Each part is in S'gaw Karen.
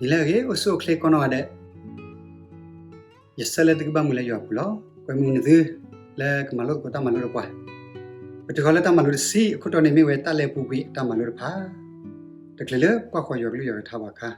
နံၤလၢအဂ့ၤ အိၣ်ဆူၣ်အိၣ်ချ့ကိးနီၢ်ဂၤဒဲး, ယဆၢလၢသုကဘၣ်မုာ်လၢယွၤအပူၤလီၤ. ကွဲမုာ်နသု လၢကမၤလိသကိးတၢ်မၤလိတပှၤ, ပတုၤဃီၤလၢတၢ်မၤလိတဆံအခိၣ်တီန့ၣ် မ့ၢ်ဝဲတၢ်လဲၤပူၤကွံာ်အတၢ်မၤလိတဖၣ်, တချုးလၢပကွၢ်ဃီၤယွၤကလုၢ်ယွၤကထါဘၣ်အခါ,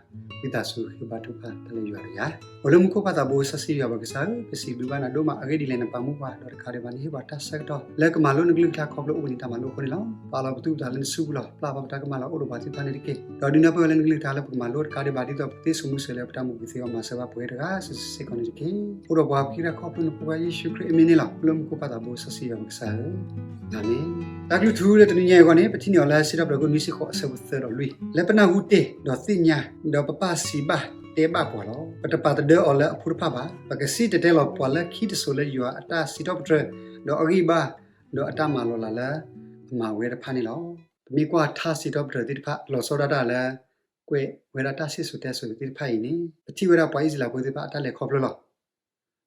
ဝံသးစူၤဃ့ဘါထုကဖၣ်တၢ်လၢယွၤတဂၤ. အိၣ်လၢမူခိၣ်ပၢ်သးဘိစီဆှံယွၤပကစၢ်ဧၢ, ပစံးဘျုးဘၣ်နၤဒိၣ်မး အဂ့ၢ်ဒ်လဲၣ်နပာ်မူပှၤ ဒီးတကးဒံးဘၣ်နဟ့ၣ်ပှၤတၢ်ဆၢကတီၢ် လၢကမၤလိနကလုၢ်ကထါခီဖျိအိၣ်ဘှံးနံၤတၢ်မၤလိအဃိန့ၣ်လီၤ. ပာ်လီၤပသူၣ်ပသးလၢနစုပူၤလီၤ. ပျၢ်ဘၣ်ပတၢ်ကမၣ်လၢအိၣ်ဒီးပှၤသ့ၣ်တဖၣ်န့ၣ်တက့ၢ်. ဒီးဒုးနၢ်ပၢၢ်ဝဲလၢနကလုၢ်ကထါလၢပကမၤလိတကးဒံးဘၣ် ဒ်သိးပကသ့စိာ်မူစိာ်လၢပတၢ်မူကသ့အီၤ မၤစၢၤဘၣ်ပှၤတဂၤစုာ်စုာ်စ့ၢ်ကီးန့ၣ်တက့ၢ်. အိၣ်ဒီးပှၤပဃ့တၢ်ခီဖျိနဖိခွါယ့ၣ်ၡူးခရံာ်အမံၤန့ၣ်လီၤ. အိၣ်လၢမူခိၣ်ပၢ်သးဘိစီဆှံယွၤပကစၢ်ဧၢ, အၤမ့ၣ်. တၢ်ကလုၢ်ထူလၢတနွံညါအံၤအဂီၢ်န့ၣ် ပထံၣ်န့ၢ်အီၤလၢစံးထီၣ်ပတြၢၤခိၣ်နွံဆံဃိးအဆၢဖိသၢဒီးလွံၢ်, လၢပနၢ်ဟူတ့ၢ်ဒီးသ့ၣ်ညါ, ဒီးပပၢ်စံးဘၣ်တဲဘၣ်ပှၤလီၤ. ပတပာ်တဒၢအီၤလၢအဖိတဖၣ်ဘၣ်. ပကစံၣ်တဲၤတဲလီၤပှၤလၢခံတစိၤလၢယွၤအတၢ်စံးထီၣ်ပတြၢၤ, ဒီးအဂံၢ်အဘါ, ဒီးအတၢ်မၤလီၤလးလၢအမၤဝဲတဖၣ်န့ၣ်လီၤ. ပမ့ၢ်ကွၢ်ထါစံးထီၣ်ပတြၢၤသ့ၣ်တဖၣ် လီၤဆီဒၣ်တၢ်လၢ ကွဲးဝဲဒၣ်တၢ်စံၣ်စိၤတဲစိၤသ့ၣ်တဖၣ်အံၤန့ၣ် ပထံၣ်ဝဲဒၣ်ပှၤအံၣ်စရ့လးဖိသ့ၣ်တဖၣ်အတၢ်လဲၤခီဖျိလီၤ.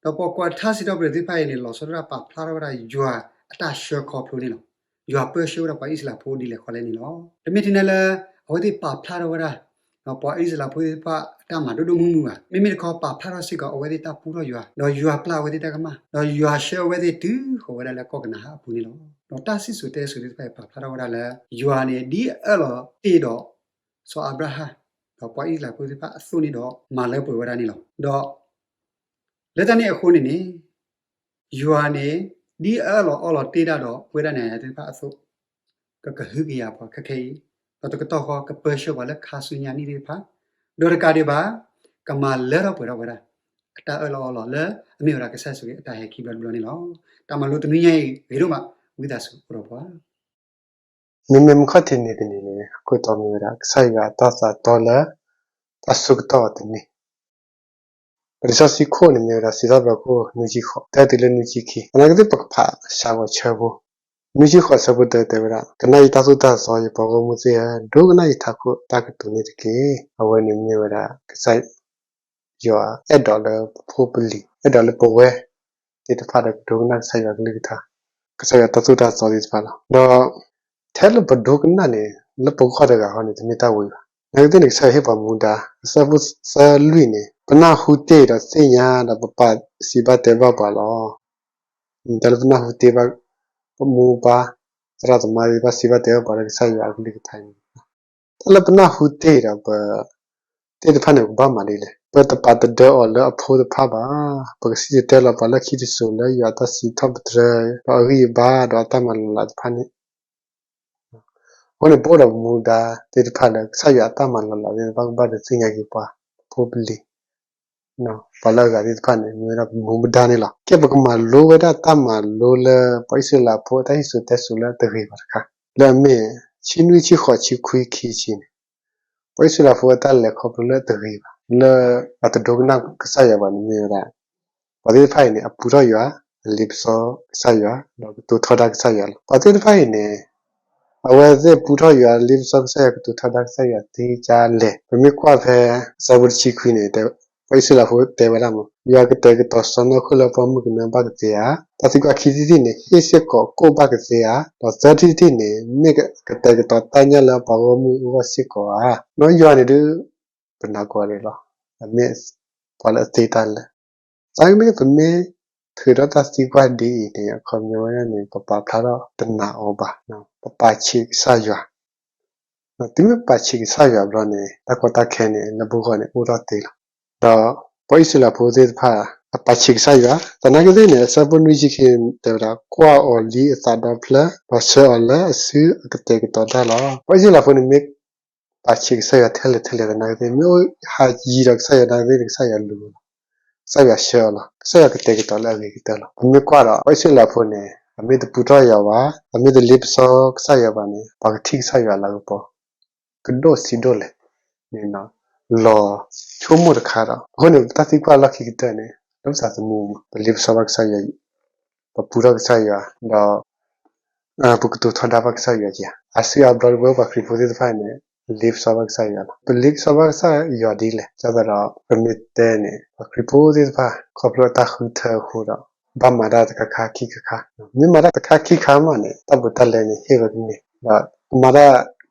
ဒီးပကွၢ်ထါစံးထီၣ်ပတြၢၤသ့ၣ်တဖၣ်အံၤန့ၣ် လီၤဆီဒၣ်တၢ်ပာ်ဖျါထီၣ်ဝဲဒၣ်ယွၤအတၢ်ဆှၢခီဖျိန့ၣ်လီၤ. ယွၤပၢဆှၢဝဲဒၣ်ပှၤအံၣ်စရ့လးဖိဒ်လဲၣ်ဃီလဲၣ်န့ၣ်လီၤ. တမ့ၢ်ထဲန့ၣ်လၢ အဝဲသ့ၣ်ပာ်ဖျါထီၣ်ဝဲဒၣ် ပှၤအံၣ်စရ့လးဖိသ့ၣ်တဖၣ်အတၢ်မၤဒိၣ်ဒိၣ်မုၢ်မုၢ်ဘၣ်. မ့မ့ၢ်တခီပာ်ဖျါထီၣ်စ့ၢ်ကီးအဝဲသ့ၣ်တၢ်ပူထီၣ်ယွၤ, ဒီးယွၤပျၢ်အဝဲသ့ၣ်တၢ်ကမၣ်, ဒီးယွၤဆှၢအဝဲသ့ၣ်တုၤဃီၤဝဲဒၣ်လၢကီၢ်ကနၤအၣ်အပူၤန့ၣ်လီၤ. ဒီးတၢ်စံၣ်စိၤတဲစိၤသ့ၣ်တဖၣ်အံၤပာ်ဖျါထီၣ်ဝဲဒၣ်လၢ ယွၤန့ၣ်ဒ်အအၢၣ်လီၤတ့ၢ်ဒီး စီၤအၤဘြၤဟၣ် ဒီးပှၤအံၣ်စရ့လးဖိသ့ၣ်တဖၣ်အသိးန့ၣ်ဒီး မၤလၢပှဲၤဝဲဒၣ်န့ၣ်လီၤ. ဒီး လၢတၢ်န့ၣ်အဃိန့ၣ်န့ၣ် ယွၤန့ၣ် ဒ်အအၢၣ်လီၤအီလီၤတ့ၢ်တၢ်ဒီးဝဲဒၣ်နၤယၤသ့ၣ်တဖၣ်အသိး, ကကဟုကယာ်ပှၤခဲခဲအံၤ, ဒီးတကတီၢ်ဃီကပၢဆှၢပှၤလၢခါဆူညါနံၣ်သ့ၣ်တဖၣ်, ဒီးတကးဒံးဘၣ် ကမၤလၢထီၣ်ပှဲၤထီၣ်ဝဲဒၣ် အတၢ်အၢၣ်လီၤအီလီၤလၢအမ့ၢ်ဝဲဒၣ်ကစၢ်ယ့ၣ်ၡူးခရံာ်အတၢ်ဟဲခံဘျီတဘျီန့ၣ်လီၤ. တၢ်မၤလိတနွံညါအံၤဂ့ၤဒိၣ်မး, ဝံသးစူၤအိၣ်ဒီးပှၤ မ့မ့ၢ်မုၢ်ခီၣ်ထံးနံၤတနံၤန့ၣ် အခိၣ်တီမ့ၢ်ဝဲဒၣ် ကစၢ်ယွၤအတၢ်သးတီလၢ တၢ်ဆၢကတီၢ်အီၤတနံၤ, ပလံာ်စီဆှံခိၣ်န့ၣ်မ့ၢ်ဝဲဒၣ် စံးထီၣ်ပတြၢၤခိၣ်နွံဆံဃိး တၢတုၤလၢနွံဆံခံ, သနာ်က့သ့ၣ်ပကဖးစှၤဂီၤဆၢဖိ, နွံဆံဃိးဆၢဖိတၢတဲဝဲဒၣ် ကနၣ်ယတၢ်သိၣ်တၢ်သီ ယပှၤဂီၢ်မုၢ်သ့ၣ်ဧၢ, ဒိကနၣ်ယထးခိၣ်တၢ်ကတိၤန့ၣ်တက့ၢ်. အဝဲန့ၣ်မ့ၢ်ဝဲဒၣ် ကစၢ်ယွၤအဲၣ်ဒိးလၢပဖိပလံၤ အဲၣ်ဒိးလၢပဝဲသ့ၣ်တဖၣ်ဒီးကဒိကနၣ်ကစၢ်ယွၤကလုၢ်ကထါ, ကစၢ်ယွၤတၢ်သိၣ်တၢ်သီသ့ၣ်တဖၣ်လီၤ. ဒီး ထဲလၢပဒိကနၣ်န့ၣ် လၢပဂီၢ်တဂၤဃီန့ၣ် တမ့ၢ်တၢ်ဝံၤဘၣ်. နာ်က့သ့ၣ်န့ၣ် ကစၢ်ယွၤဟ့ၣ်ပှၤမူဒါ, အဆၢဖိသၢလွံၢ်န့ၣ် ပနၢ်ဟူတ့ၢ်ဒီးသ့ၣ်ညါဒီးပပာ်စံးဘၣ်တဲဘၣ်ပှၤလီၤ. တၢ်လၢပနၢ်ဟူတ့ၢ်ဘၣ် ပမိၢ်ပၢ် သရၣ်သမါသ့ၣ်တဖၣ် စံးဘၣ်တဲဘၣ်ပှၤလၢကစၢ်ယွၤအကလုၢ်ကထါန့ၣ် တၢ်လၢပနၢ်ဟူတ့ၢ်ဒီးပ သ့ၣ်တဖၣ်န့ၣ် ပကဘၣ်မၤဒ်လဲၣ်. ပတပာ်တဒၢအီၤလၢအဖိတဖၣ်ဘၣ်. ပကစံၣ်တဲၤတဲလီၤပှၤလၢခံတစိၤလၢယွၤအတၢ်စံးထီၣ်ပတြၢၤ ဒီးအဂံၢ်အဘါ ဒီးအတၢ်မၤလီၤလးတဖၣ်န့ၣ် အဃိန့ၣ် ပအိၣ်ဒီးမူဒါသ့ၣ်တဖၣ်လၢ ကစၢ်ယွၤအတၢ်မၤလီၤလးသ့ၣ်တဖၣ် ကဘၣ်ဒုးသ့ၣ်ညါက့ၤပှၤ ဖိပလံၤ ပှၤလၢအဂၤသ့ၣ်တဖၣ်န့ၣ် မ့ၢ်ဝဲဒၣ်ပမူပဒါန့ၣ်လီၤ. ကဲ ပကမၤလိဝဲဒၣ်တၢ်မၤလိလၢ ပှၤအံၣ်စရ့လးဖိအတၢ်ဟ့ၣ်စိၤတဲစိၤလၢတဂ့ၤဘၣ်တခါ, လၢအမ့ၢ် ဆံနွံ ဆံဃိး ဆံခွံ ခံဆံန့ၣ် ပှၤအံၣ်စရ့လးဖိအတၢ်လဲၤခီဖျိလၢတဂ့ၤဘၣ်, လၢအတဒိကနၣ်ကစၢ်ယွၤဘၣ်န့ၣ်မ့ၢ်ဝဲဒၣ် ပှၤသ့ၣ်တဖၣ်အံၤန့ၣ် အပူထီၣ်ယွၤ, အလ့ပစီကစၢ်ယွၤ, ဒီးကတိၤထီဒါကစၢ်ယွၤလီၤ. ပှၤသ့ၣ်တဖၣ်အံၤန့ၣ် အဝဲသ့ၣ်ပူထီၣ်ယွၤ, လ့ပစီကစၢ်ယွၤ, ကတိၤထီဒါကစၢ်ယွၤသ့ကါလဲၣ်. ပမ့ၢ်ကွၢ်ဖဲ အဆၢဖိတဆံခွံန့ၣ် ပှၤအံၣ်စရ့လးဖိတဲဝဲဒၣ်မး, ယွၤကတဲာ်ကတီၤစီနီၢ်ခိၣ်လၢပှၢ်မုၢ်ကနၢဘၣ်ကသ့ဧါ. တၢ်သံကွၢ်ခံထံၣ်တထံၣ်န့ၣ် ဟ့ၣ်စ့ၢ်ကီးကိၣ်ဘၣ်ကသ့ဧါ. ဒီးသၢထံၣ်တထံၣ်န့ၣ် မ့ၢ်ကတဲာ်ကတီၤတၢ်ညၣ်လၢပှၤဂီၢ်မုၢ်အဂီၢ်စ့ၢ်ကီးဧါ. ဒီးယွၤန့ၣ်ဒုး ပနာ်ကီဒံးလီၤ. အမ့ၢ်ပှၤလၢအသ့တၢ်လၢာ်. သနာ်က့မ့ၢ်ပမ့ၢ်ထုးထီၣ်တၢ်သံကွၢ်ဒ်အံၤန့ၣ် အခီပညီဝဲဒၣ်န့ၣ် ပပာ်ဖျါထီၣ်တနာ်အီၤဘၣ်, ပပာ်ဆံးကစၢ်ယွၤ. တုၤမ့ၢ်ပပာ်ဆံးကစၢ်ယွၤဘျီန့ၣ် တၢ်ကီတၢ်ခဲန့ၣ် လၢပဂီၢ်န့ၣ်အိၣ်ထီၣ်သ့လီၤ. ဒီးပှၤအံၣ်စရ့လးဖိသ့ၣ်တဖၣ် အပာ်ဆံးကစၢ်ယွၤ, သနာ်က့သ့ၣ်န့ၣ် အဆၢဖိနွံဆံခံတဲဝဲဒၣ် ကွၢ်အီၤလံအသးဒီဖျၢၣ်, ဒီးဆှၢအီၤလၢအစုအကတဲာ်ကတီၤတၢ်လီၤ. ပှၤအံၣ်စရ့လးဖိန့ၣ်မ့ၢ် ပာ်ဆံးကစၢ်ယွၤထဲလဲၣ်ထဲလဲၣ်သနာ်က့သ့ၣ် မ့ၢ်အိၣ်ဟးယံၤဒီးကစၢ်ယွၤသနာ်က့သ့ၣ်န့ၣ် ကစၢ်ယွၤလူၤလီၤ. ကစၢ်ယွၤဆှၢအီၤလီၤ. ကစၢ်ယွၤကတဲာ်ကတီၤလၢအဂ့ၤကတၢၢ်လီၤ. ပမ့ၢ်ကွၢ်ဒီး ပှၤအံၣ်စရ့လးဖိန့ၣ် အမ့ၢ်တပူထီၣ်ယွၤဘၣ်, အမ့ၢ်တလ့ပစီကစၢ်ယွၤဘၣ်န့ၣ် ပှၤကထံၣ်ကစၢ်ယွၤလၤကပီၤ ကဒိၣ်ဆံးဒိၣ်လဲၣ်န့ၣ် လီၤဆိကမိၣ်တခါဒီး အဃိန့ၣ် ပတၢ်သံကွၢ်လီၢ်ခံကတၢၢ်န့ၣ် လၢပသးသမူမး ပလ့ပစီဘၣ်ကစၢ်ယွၤ, ပပူထီၣ်ကစၢ်ယွၤ, ဒီး ပကတိၤထီဒါဘၣ်ကစၢ်ယွၤက့ၤဧါ. အါစုအါဘျီတဝဲပှၤခရံာ်ဖိသ့ၣ်တဖၣ်န့ၣ် လ့ပစီဘၣ်ကစၢ်ယွၤလီၤ. ပလ့ပစီဘၣ်ကစၢ်ယွၤဒ်လဲၣ်. ဒ်သိးဒီး ပမ့ၢ်တဲန့ၣ် ပှၤခရံာ်ဖိသ့ၣ်တဖၣ် ခီဖျိအတၢ်ဃုထၢအဃိဒီး ဘၣ်မၤတၢ်တခါခါခံခါခါ, မ့ၢ်မၤတၢ်တခါခံခါမးန့ၣ် တၢ်ဘူးတၢ်လဲန့ၣ် ဟ့ၣ်ဝဲကန့ၢ်, ဒီးမၤတၢ်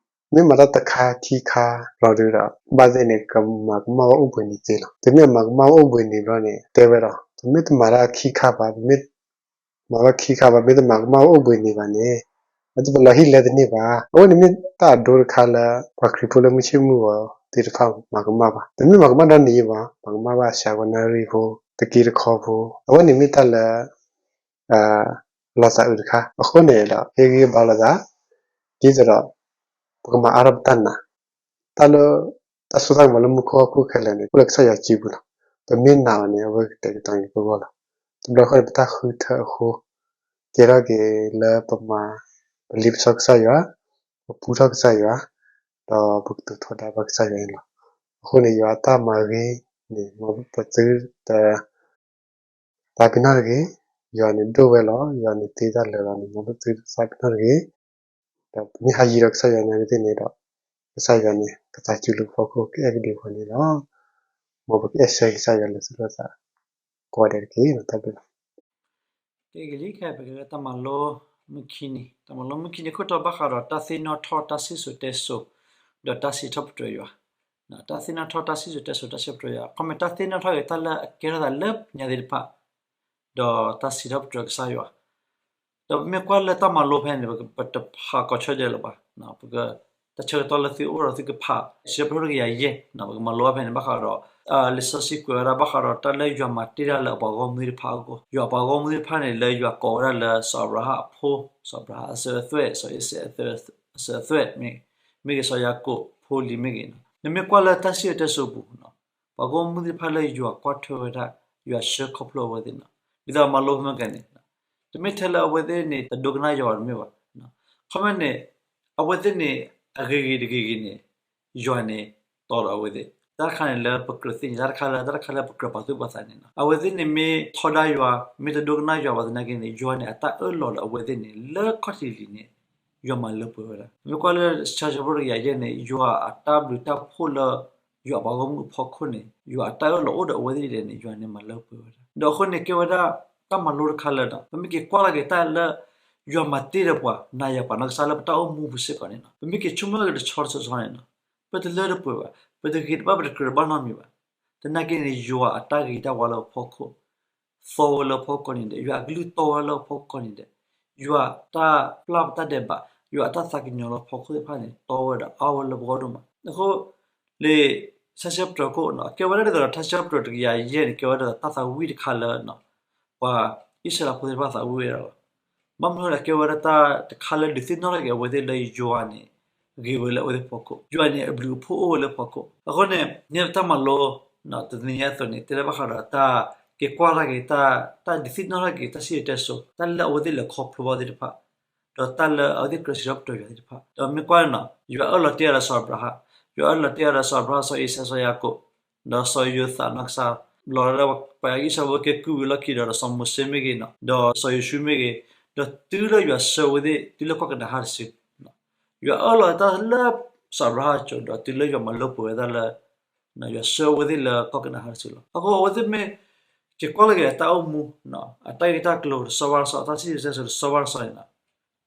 မ့ၢ်မၤတၢ်တခါခံခါလီၤဒုဒီး ဘၣ်သ့ၣ်န့ၣ် ကမၤကမၣ်ဝဲအိၣ်ဘှံးနံၤသ့လီၤ. တမ့ၢ်မၤကမၣ်ဝဲအိၣ်ဘှံးနံၤဘျီန့ၣ် တဲဝဲဒီး တမ့ၢ်တမၤတၢ်ခံခါဘၣ်, တမ့ၢ်မၤဝဲခံခါဘၣ်, မ့ၢ်တမၤကမၣ်ဝဲအိၣ်ဘှံးနံၤဘၣ်န့ၣ် အဝဲသ့ၣ်ပလီၤဟံၣ်လဲတန့ၢ်ဘၣ်. အဝဲန့ၣ်မ့ၢ်တၢ်အဒိတခါလၢ ပှၤခရံာ်ဖိလၢမုၢ်ဆ့ၣ်မုၢ်ဂီၤသ့ၣ်တဖၣ်မၤကမၣ်ဘၣ်. တမ့ၢ်မၤကမၣ်ဒီနံၤဘၣ်, မၤကမၣ်ဘၣ်ဆှးကနၣ်ရံၣ်ဖိ တက့တခီဖိ, အဝဲန့ၣ်မ့ၢ်တၢ်လၢ လီၤသးအုးတခါ. အဃိန့ၣ်ဒီး ဟ့ၣ်ဂံၢ်ဘါလိာ်သး ဒ်သိးဒီး ပကမၤအါထီၣ်ပတၢ်နာ်, တၢ်လၢ တၢ်စိတၢ်ကမီၤလၢမူခိၣ်ဟီၣ်ခိၣ်ခဲလၢာ်န့ၣ် အိၣ်လၢကစၢ်ယွၤစုပူၤလီၤ. ပမ့ၢ်နာ်အီၤန့ၣ် အဝဲကတဲာ်ကတီၤန့ၢ်ပဂီၢ်လီၤ. တဘျီဃီန့ၣ် ပတၢ်ဃုထၢအဃိ ကဲထီၣ်က့ၤလၢပမၤ ပလ့ပစီကစၢ်ယွၤ, ပပူထီၣ်ကစၢ်ယွၤ, ဒီးပကတိၤထီဒါဘၣ်ကစၢ်ယွၤန့ၣ်လီၤ. အဃိန့ၣ် ယွၤအတၢ်မၤဂ့ၤန့ၣ် မ်ပသုတ သးပ့ၤနီၣ်တဂ့ၤ, ယွၤန့ၣ်ဒိၣ်ဝဲလီၤ, ယွၤန့ၣ်သ့တၢ်လၢာ်လီၤန့ၣ် မ်ပသုတသးပ့ၤနီၣ်တဂ့ၤ. ဒီးပမ့ၢ်ဟးယံၤဒီးကစၢ်ယွၤနာ်က့သ့ၣ်န့ၣ်ဒီး ကစၢ်ယွၤန့ၣ် ကသးစုလိာ်ပဖီခိၣ် ကအဲၣ်ကဒုအဃိန့ၣ်လီၤ. မ်ပကအဲၣ်ဆၢကစၢ်ယွၤလၢသူၣ်လၢသး ကိးဂၤဒဲးတက့ၢ်. တၢ်ဘျုးလီၤ. ကဲကလံၤခဲ ပကလဲၤလၢတၢ်မၤလိမုၢ်ခံနံၤ, တၢ်မၤလိမုၢ်ခံနံၤခိၣ်တီဘၣ်ဃးဒီးတၢ်သ့ၣ်နီၣ်ထီၣ်တၢ်စံၣ်စိၤတဲစိၤ ဒီးတၢ်စံးထီၣ်ပတြၢၤယွၤ တၢ်သ့ၣ်နီၣ်ထီၣ်တၢ်စံၣ်စိၤတဲစိၤ တၢ်စံးထီၣ်ပတြၢၤယွၤ, အခီပညီ တၢ်သ့ၣ်နီၣ်ထီၣ်က့ၤတၢ်လၢအကဲထီၣ်သးလၢပမဲာ်ညါသ့ၣ်တဖၣ်, ဒီးတၢ်စံးထီၣ်ပတြၢၤကစၢ်ယွၤ. ဒီးပမ့ၢ်ကွၢ်လၢတၢ်မၤလိဖဲန့ၣ် ပတဖးကိးဆၢဒဲးလၢၤဘၣ်, ပက တၢ်ဆၢကတီၢ်လၢသုအိၣ်ဒီးသုကဖး စံးထီၣ်ပတြၢၤတကယၤယဲၢ်, ပကမၤလိဖဲန့ၣ် ဘၣ်ဃးဒီး လံာ်စီဆှံကွဲးဝဲဒၣ်ဘၣ်ဃးဒီးတၢ်လၢယွၤမၤတ့ၢ်တၢ်လၢအပှၤဂီၢ်မုၢ်သ့ၣ်တဖၣ်အဂီၢ်, ယွၤအပှၤဂီၢ်မုၢ်သ့ၣ်တဖၣ်န့ၣ် လၢယွၤကိးဝဲဒၣ်လၢစီၤအၤဘြၤဟၣ်အဖိ, စီၤအၤဘြၤဟၣ်အစၢၤအသွဲၣ်, စီၤအံၤစဲးအစၢၤအသွဲၣ်, မ့ၢ်ဂ့ၤ စီၤယၤကိာ်ဖိလံၤမ့ၢ်ဂ့ၤ, နမ့ၢ်ကွၢ်လၢတၢ်စံၣ်စိၤတဲစိၤပူၤ ပှၤဂီၢ်မုၢ်သ့ၣ်တဖၣ်လၢယွၤကွၢ်ထွဲဝဲဒၣ်, ယွၤဆှၢခီဖျိအဝဲသ့ၣ်န့ၣ်, ဒ်သိးမၤလိဖဲမ့ၢ်ကဲန့ၣ်, တမ့ၢ်ထဲလၢအဝဲသ့ၣ်န့ၣ် တဒိကနၣ်ယွၤဘၣ်တမ့ၢ်ဘၣ်, ခီမ့ၢ်န့ၣ် အဝဲသ့ၣ်န့ၣ် အဂ့ၤဂ့ၤတဂ့ၤဂ့ၤန့ၣ် ယွၤန့ၣ်တီဒီးအဝဲသ့ၣ်, တၢ်တခါန့ၣ်လၢပကြၢးသ့ၣ်ညါ တၢ်တခါလၢ တၢ်တခါလၢပကြၢးပာ်သူၣ်ပာ်သးန့ၣ်လီၤ. အဝဲသ့ၣ်န့ၣ်မ့ၢ်ထီဒါယွၤ မ့ၢ်တဒိကနၣ်ယွၤဘၣ်သနာ်က့န့ၣ် ယွၤန့ၣ်အတၢ်အၢၣ်လီၤလၢအဝဲသ့ၣ်န့ၣ် လၢခီၣ်ထံးလံၤန့ၣ် ယွၤမၤလၢပှဲၤဝဲဒၣ်. မ့ၢ်ကွၢ်လၢစံးထီၣ်ပတြၢၤတကယၤယဲၢ်န့ၣ် ယွၤအတၢ်ဘျုးတၢ်ဖှိၣ်လၢ ယွၤအပှၤဂီၢ်မုၢ်အဖီခိၣ်န့ၣ် ယွၤအတၢ်အၢၣ်လီၤအိၣ်ဒီးအဝဲသ့ၣ်ဒ်လဲၣ်န့ၣ် ယွၤန့ၣ်မၤလၢပှဲၤဝဲဒၣ်. ဒီးအဃိန့ၣ်ကဲဝဲဒၣ် တၢ်မၤလိတခါလၢ ပမ့ၢ်က့ၤကွၢ်လီၤက့ၤတၢ်လၢ ယွၤမၤတ့ၢ်ဒီးပှၤ နၤယၤပှၤနီၢ်ကစၢ်လၢပတၢ်အိၣ်မူပူၤစ့ၢ်ကီးန့ၣ်လီၤ. ပမ့ၢ်က့ၤဆိကမိၣ်က့ၤတဆီတဆီဆီန့ၣ်လီၤ ပတလၢတပှဲၤဘၣ်, ပတဂ့ၤတဘၣ် ပတကြၢးတဘၣ်နီတမံၤဘၣ်. သနာ်က့န့ၣ် ယွၤအတၢ်ဂ့ၤတၢ်ဝါလၢပဖီခိၣ် သီဝဲလၢပဖီခိၣ်န့ၣ်ဒီး ယွၤအကလုၢ်တီဝဲလၢပဖီခိၣ်န့ၣ်ဒီး ယွၤအတၢ်ပျၢ်ပတၢ်ဒဲးဘး ယွၤအတၢ်သးကညီၤလၢပဖီခိၣ်သ့ၣ်တဖၣ်န့ၣ် တီဝဲဒီးအါဝဲလၢပဂီၢ်ဒိၣ်မး. အဃိ လံာ်စံးထီၣ်ပတြၢၤခိၣ် ကဲဝဲဒၣ်ဒ်သိးဒီးတၢ်စံးထီၣ်ပတြၢၤတကယၤယဲၢ်န့ၣ် ကဲဝဲဒၣ်ဒီးတၢ်သးဝံၣ်တခါလၢ ပှၤအံၣ်စရ့လးဖိသ့ၣ်တဖၣ်သးဝံၣ်ဝဲဒၣ်လီၤ. ဘၣ်မနုၤလဲၣ် ကဲဝဲဒၣ်တၢ်တခါလၢဒုးသ့ၣ်နီၣ်ထီၣ်က့ၤအဝဲသ့ၣ်လၢယွၤန့ၣ် ဂ့ၤဝဲလၢအဝဲသ့ၣ်ဖီခိၣ်, ယွၤန့ၣ်အဘျုးအဖှိၣ်အိၣ်ဝဲလၢဖီခိၣ်. အဃိန့ၣ် မ့ၢ်ပတၢ်မၤလိ တနံၤညါအသိးန့ၣ် တဲလၢဘၣ်ဃးဒီးတၢ်က့ၤကွၢ်တၢ်က့ၤ တၢ်ဒုးသ့ၣ်နီၣ်ထီၣ်က့ၤ တၢ်စံၣ်စိၤတဲစိၤ တၢ်လၢအဝဲသ့ၣ်လဲၤခီဖျိဘၣ်သ့ၣ်တဖၣ် ဒီးတၢ်လၢအဝဲသ့ၣ်ကြၢးစံးထီၣ်ပတြၢၤယွၤသ့ၣ်တဖၣ်. ဒီးမ့ၢ်ကွၢ်န့ၣ်လီၤ ယွၤအၢၣ်လီၤတ့ၢ်အီၤဒီးစီၤအၤဘြၤဟၣ်, ယွၤအၢၣ်လီၤတ့ၢ်အီၤဒီးစီၤအၤဘြၤဟၣ် စီၤအံၤစဲး စီၤယၤကိာ် ဒီးစီၤယိၤသးနီၢ်ကစၢ်, လီၤဒၣ်ပှၤအံၣ်စရ့လးဖိကဲကုၢ်ဝံၤလီၢ်ခံဒီး ဒီးစီၤမိၤၡ့မ့ၢ်ဂ့ၤ, ဒီးစီၤယိၤၡူမ့ၢ်ဂ့ၤ, ဒီးတုၤလၢယွၤဆှၢဝဲသ့ၣ် တုၤလၢကီၢ်ကနၤအၣ်တစု ယွၤအၢၣ်လီၤတၢ်လၢစီၤအၤဘြၤဟၣ်အစိၤ ဒီးတုၤလၢယွၤမၤလၢပှဲၤဝဲဒၣ်လၢ ယွၤဆှၢဝဲသ့ၣ်လၢကီၢ်ကနၤအၣ်တစုလီၤ. အဃိအဝဲသ့ၣ်မ့ၢ် က့ၤကွၢ်လီၤက့ၤအတၢ်အိၣ်မူ အတၢ်ဂ့ၢ်တၢ်ကျိၤတဆီဘၣ်တဆီ အတၢ်စံၣ်စိၤတဲစိၤတဆီဘၣ်တဆီန့ၣ်လီၤ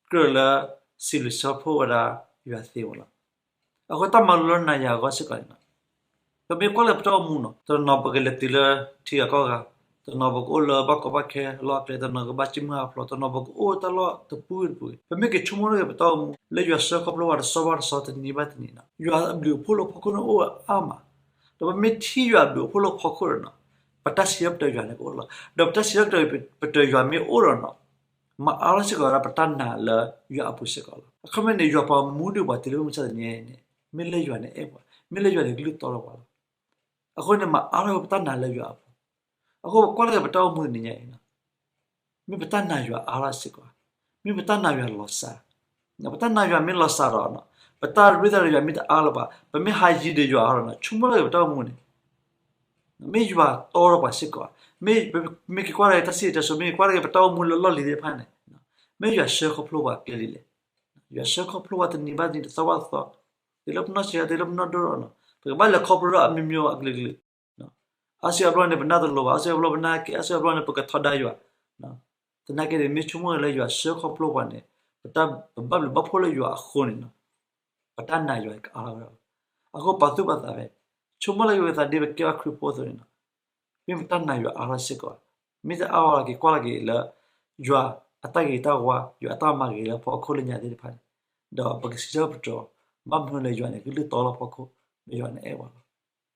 ကြၢးလၢ စံးဘျုးစံးဖှိၣ်ဝဲဒၣ်ယွၤသ့ဝဲလီၤ. အဃိတၢ်မၤလိလၢနၤယၤအဂီၢ်စ့ၢ်ကီးန့ၣ်လီၤ ပမ့ၢ်ကွၢ်လၢပတၢ်အိၣ်မူန့ၣ်လီၤ တနီၤပကလဲၤတုၤလၢထံဂၤကီၢ်ဂၤ, တနီၤပကအိၣ်လၢဘၣ်ကီဘၣ်ခဲအလီၢ်အကျဲ, တနီၤကဘၣ်ကၠံၣ်မုၢ်ဟးဖျိး, တနီၤပကအိၣ်တၢ်လီၢ်တပူၤတပူၤ. ပမ့ၢ်က့ၤဆိကမိၣ်ထီၣ်က့ၤပတၢ်အိၣ်မူ လၢယွၤဆှၢခီဖျိဝဲတဆီဘၣ်တဆီ တနံၤဘၣ်တနံၤန့ၣ်လီၤ ယွၤအဘျုးအဖှိၣ်လၢဟီၣ်ခိၣ်န့ၣ်အိၣ်အါမး. ဒီးပမ့ၢ်ထံၣ်ယွၤအဘျုးအဖှိၣ်လၢဟီၣ်ခိၣ်ဒီးန့ၣ်လီၤ ပတၢ်စံးထီၣ်ပတြၢၤယွၤန့ၣ်ကအိၣ်လီၤ. ဒီးပတၢ်စံးထီၣ်ပတြၢၤယွၤမ့ၢ်အိၣ်ဒီးန့ၣ်လီၤ မၤအါထီၣ်စ့ၢ်ကီးဝဲဒၣ်ပတၢ်နာ်လၢယွၤအပူၤစ့ၢ်ကီးလီၤ. အခီပညီန့ၣ် ယွၤပှၤမူဒံးပှၤတုၤလၢမုၢ်မဆါတနံၤအံၤန့ၣ် မ့ၢ်လၢယွၤန့ၣ်အဲၣ်ပှၤ, မ့ၢ်လၢယွၤန့ၣ်ကလုၢ်တီလၢပှၤလီၤ. အဃိန့ၣ် မၤအါထီၣ်ပတၢ်နာ်လၢယွၤအပူၤ. အဃိပကွၢ်လၢပတၢ်အိၣ်မူတနံၤညါအံၤန့ၣ်လီၤ မ့ၢ်ပတၢ်နာ်ယွၤအါထီၣ်စ့ၢ်ကီးဧါ, မ့ၢ်ပတၢ်နာ်ယွၤလီၤစှၤ, ပတၢ်နာ်ယွၤမ့ၢ်လီၤစှၤဒီးန့ၣ်လီၤ ပတၢ်ရ့သးဒီးယွၤမ့ၢ်တအါလၢၤဘၣ်, ပမ့ၢ်ဟးယံၤဒီးယွၤအါထီၣ်န့ၣ်လီၤ ဆိကမိၣ်လၢပတၢ်အိၣ်မူန့ၣ် မ့ၢ်ယွၤတီဒီးပှၤစ့ၢ်ကီးဧါ, မ့ၢ် မ့ၢ်က့ၤကွၢ်လၢတၢ်စံၣ်စိၤတဲစိၤ မ့ၢ်က့ၤကွၢ်လၢပတၢ်အိၣ်မူလၢလီၢ်လံၤသ့ၣ်တဖၣ်န့ၣ် မ့ၢ်ယွၤဆှၢခီဖျိပှၤကျဲဒ်လဲၣ်. ယွၤဆှၢခီဖျိပှၤတနံၤဘၣ်တနံၤ တသီဘၣ်တသီ, တုၤလၢပနီၢ်ဆံး တုၤလၢပနီၢ်ဒိၣ်ဒီးန့ၣ်လီၤ ပကဘၣ်လဲၤခီဖျိဒီးအမျိုးမျိုးအကလုာ်ကလုာ် အါစုအါဘျီန့ၣ် ပနၢ်တလိၤဘၣ်, အါစုအါဘျီပနၢ်ကဲ, အါစုအါဘျီန့ၣ် ပကထီဒါယွၤ, သနာ်က့န့ၣ် မ့ၢ်ဆိကမိၣ်လၢယွၤဆှၢခီဖျိပှၤန့ၣ် ပတၢ်ပဘၣ်ဘျုးဘၣ်ဖှိၣ်လၢယွၤအဃိန့ၣ်လီၤ. ပတၢ်နာ်ယွၤန့ၣ်ကအါထီၣ်ဝဲဒၣ်လီၤ. အဃိပာ်သူၣ်ပာ်သးဖဲ ဆိကမိၣ်လၢယဝဲသးဒ်ပကဲအီၤခရံာ်ဖိအသိးန့ၣ်လီၤ. မ့ၢ်ပတၢ်နာ်ယွၤအါထီၣ်စ့ၢ်ကီးဧါ. မ့ၢ်တအါထီၣ်လီၤက့ၤ ကွၢ်လီၤက့ၤလၢ ယွၤအတၢ်ဂ့ၤတၢ်ဝါ ယွၤအတၢ်မၤဂ့ၤလၢဖီခိၣ်လၢညါသ့ၣ်တဖၣ်န့ၣ်, ဒီးပကစံးထီၣ်ပတြၢၤ, ဘၣ်မနုၤလၢယွၤန့ၣ် ကလုၢ်တီလၢဖီခိၣ်, ဒီးယွၤန့ၣ်အဲၣ်ပှၤလီၤ.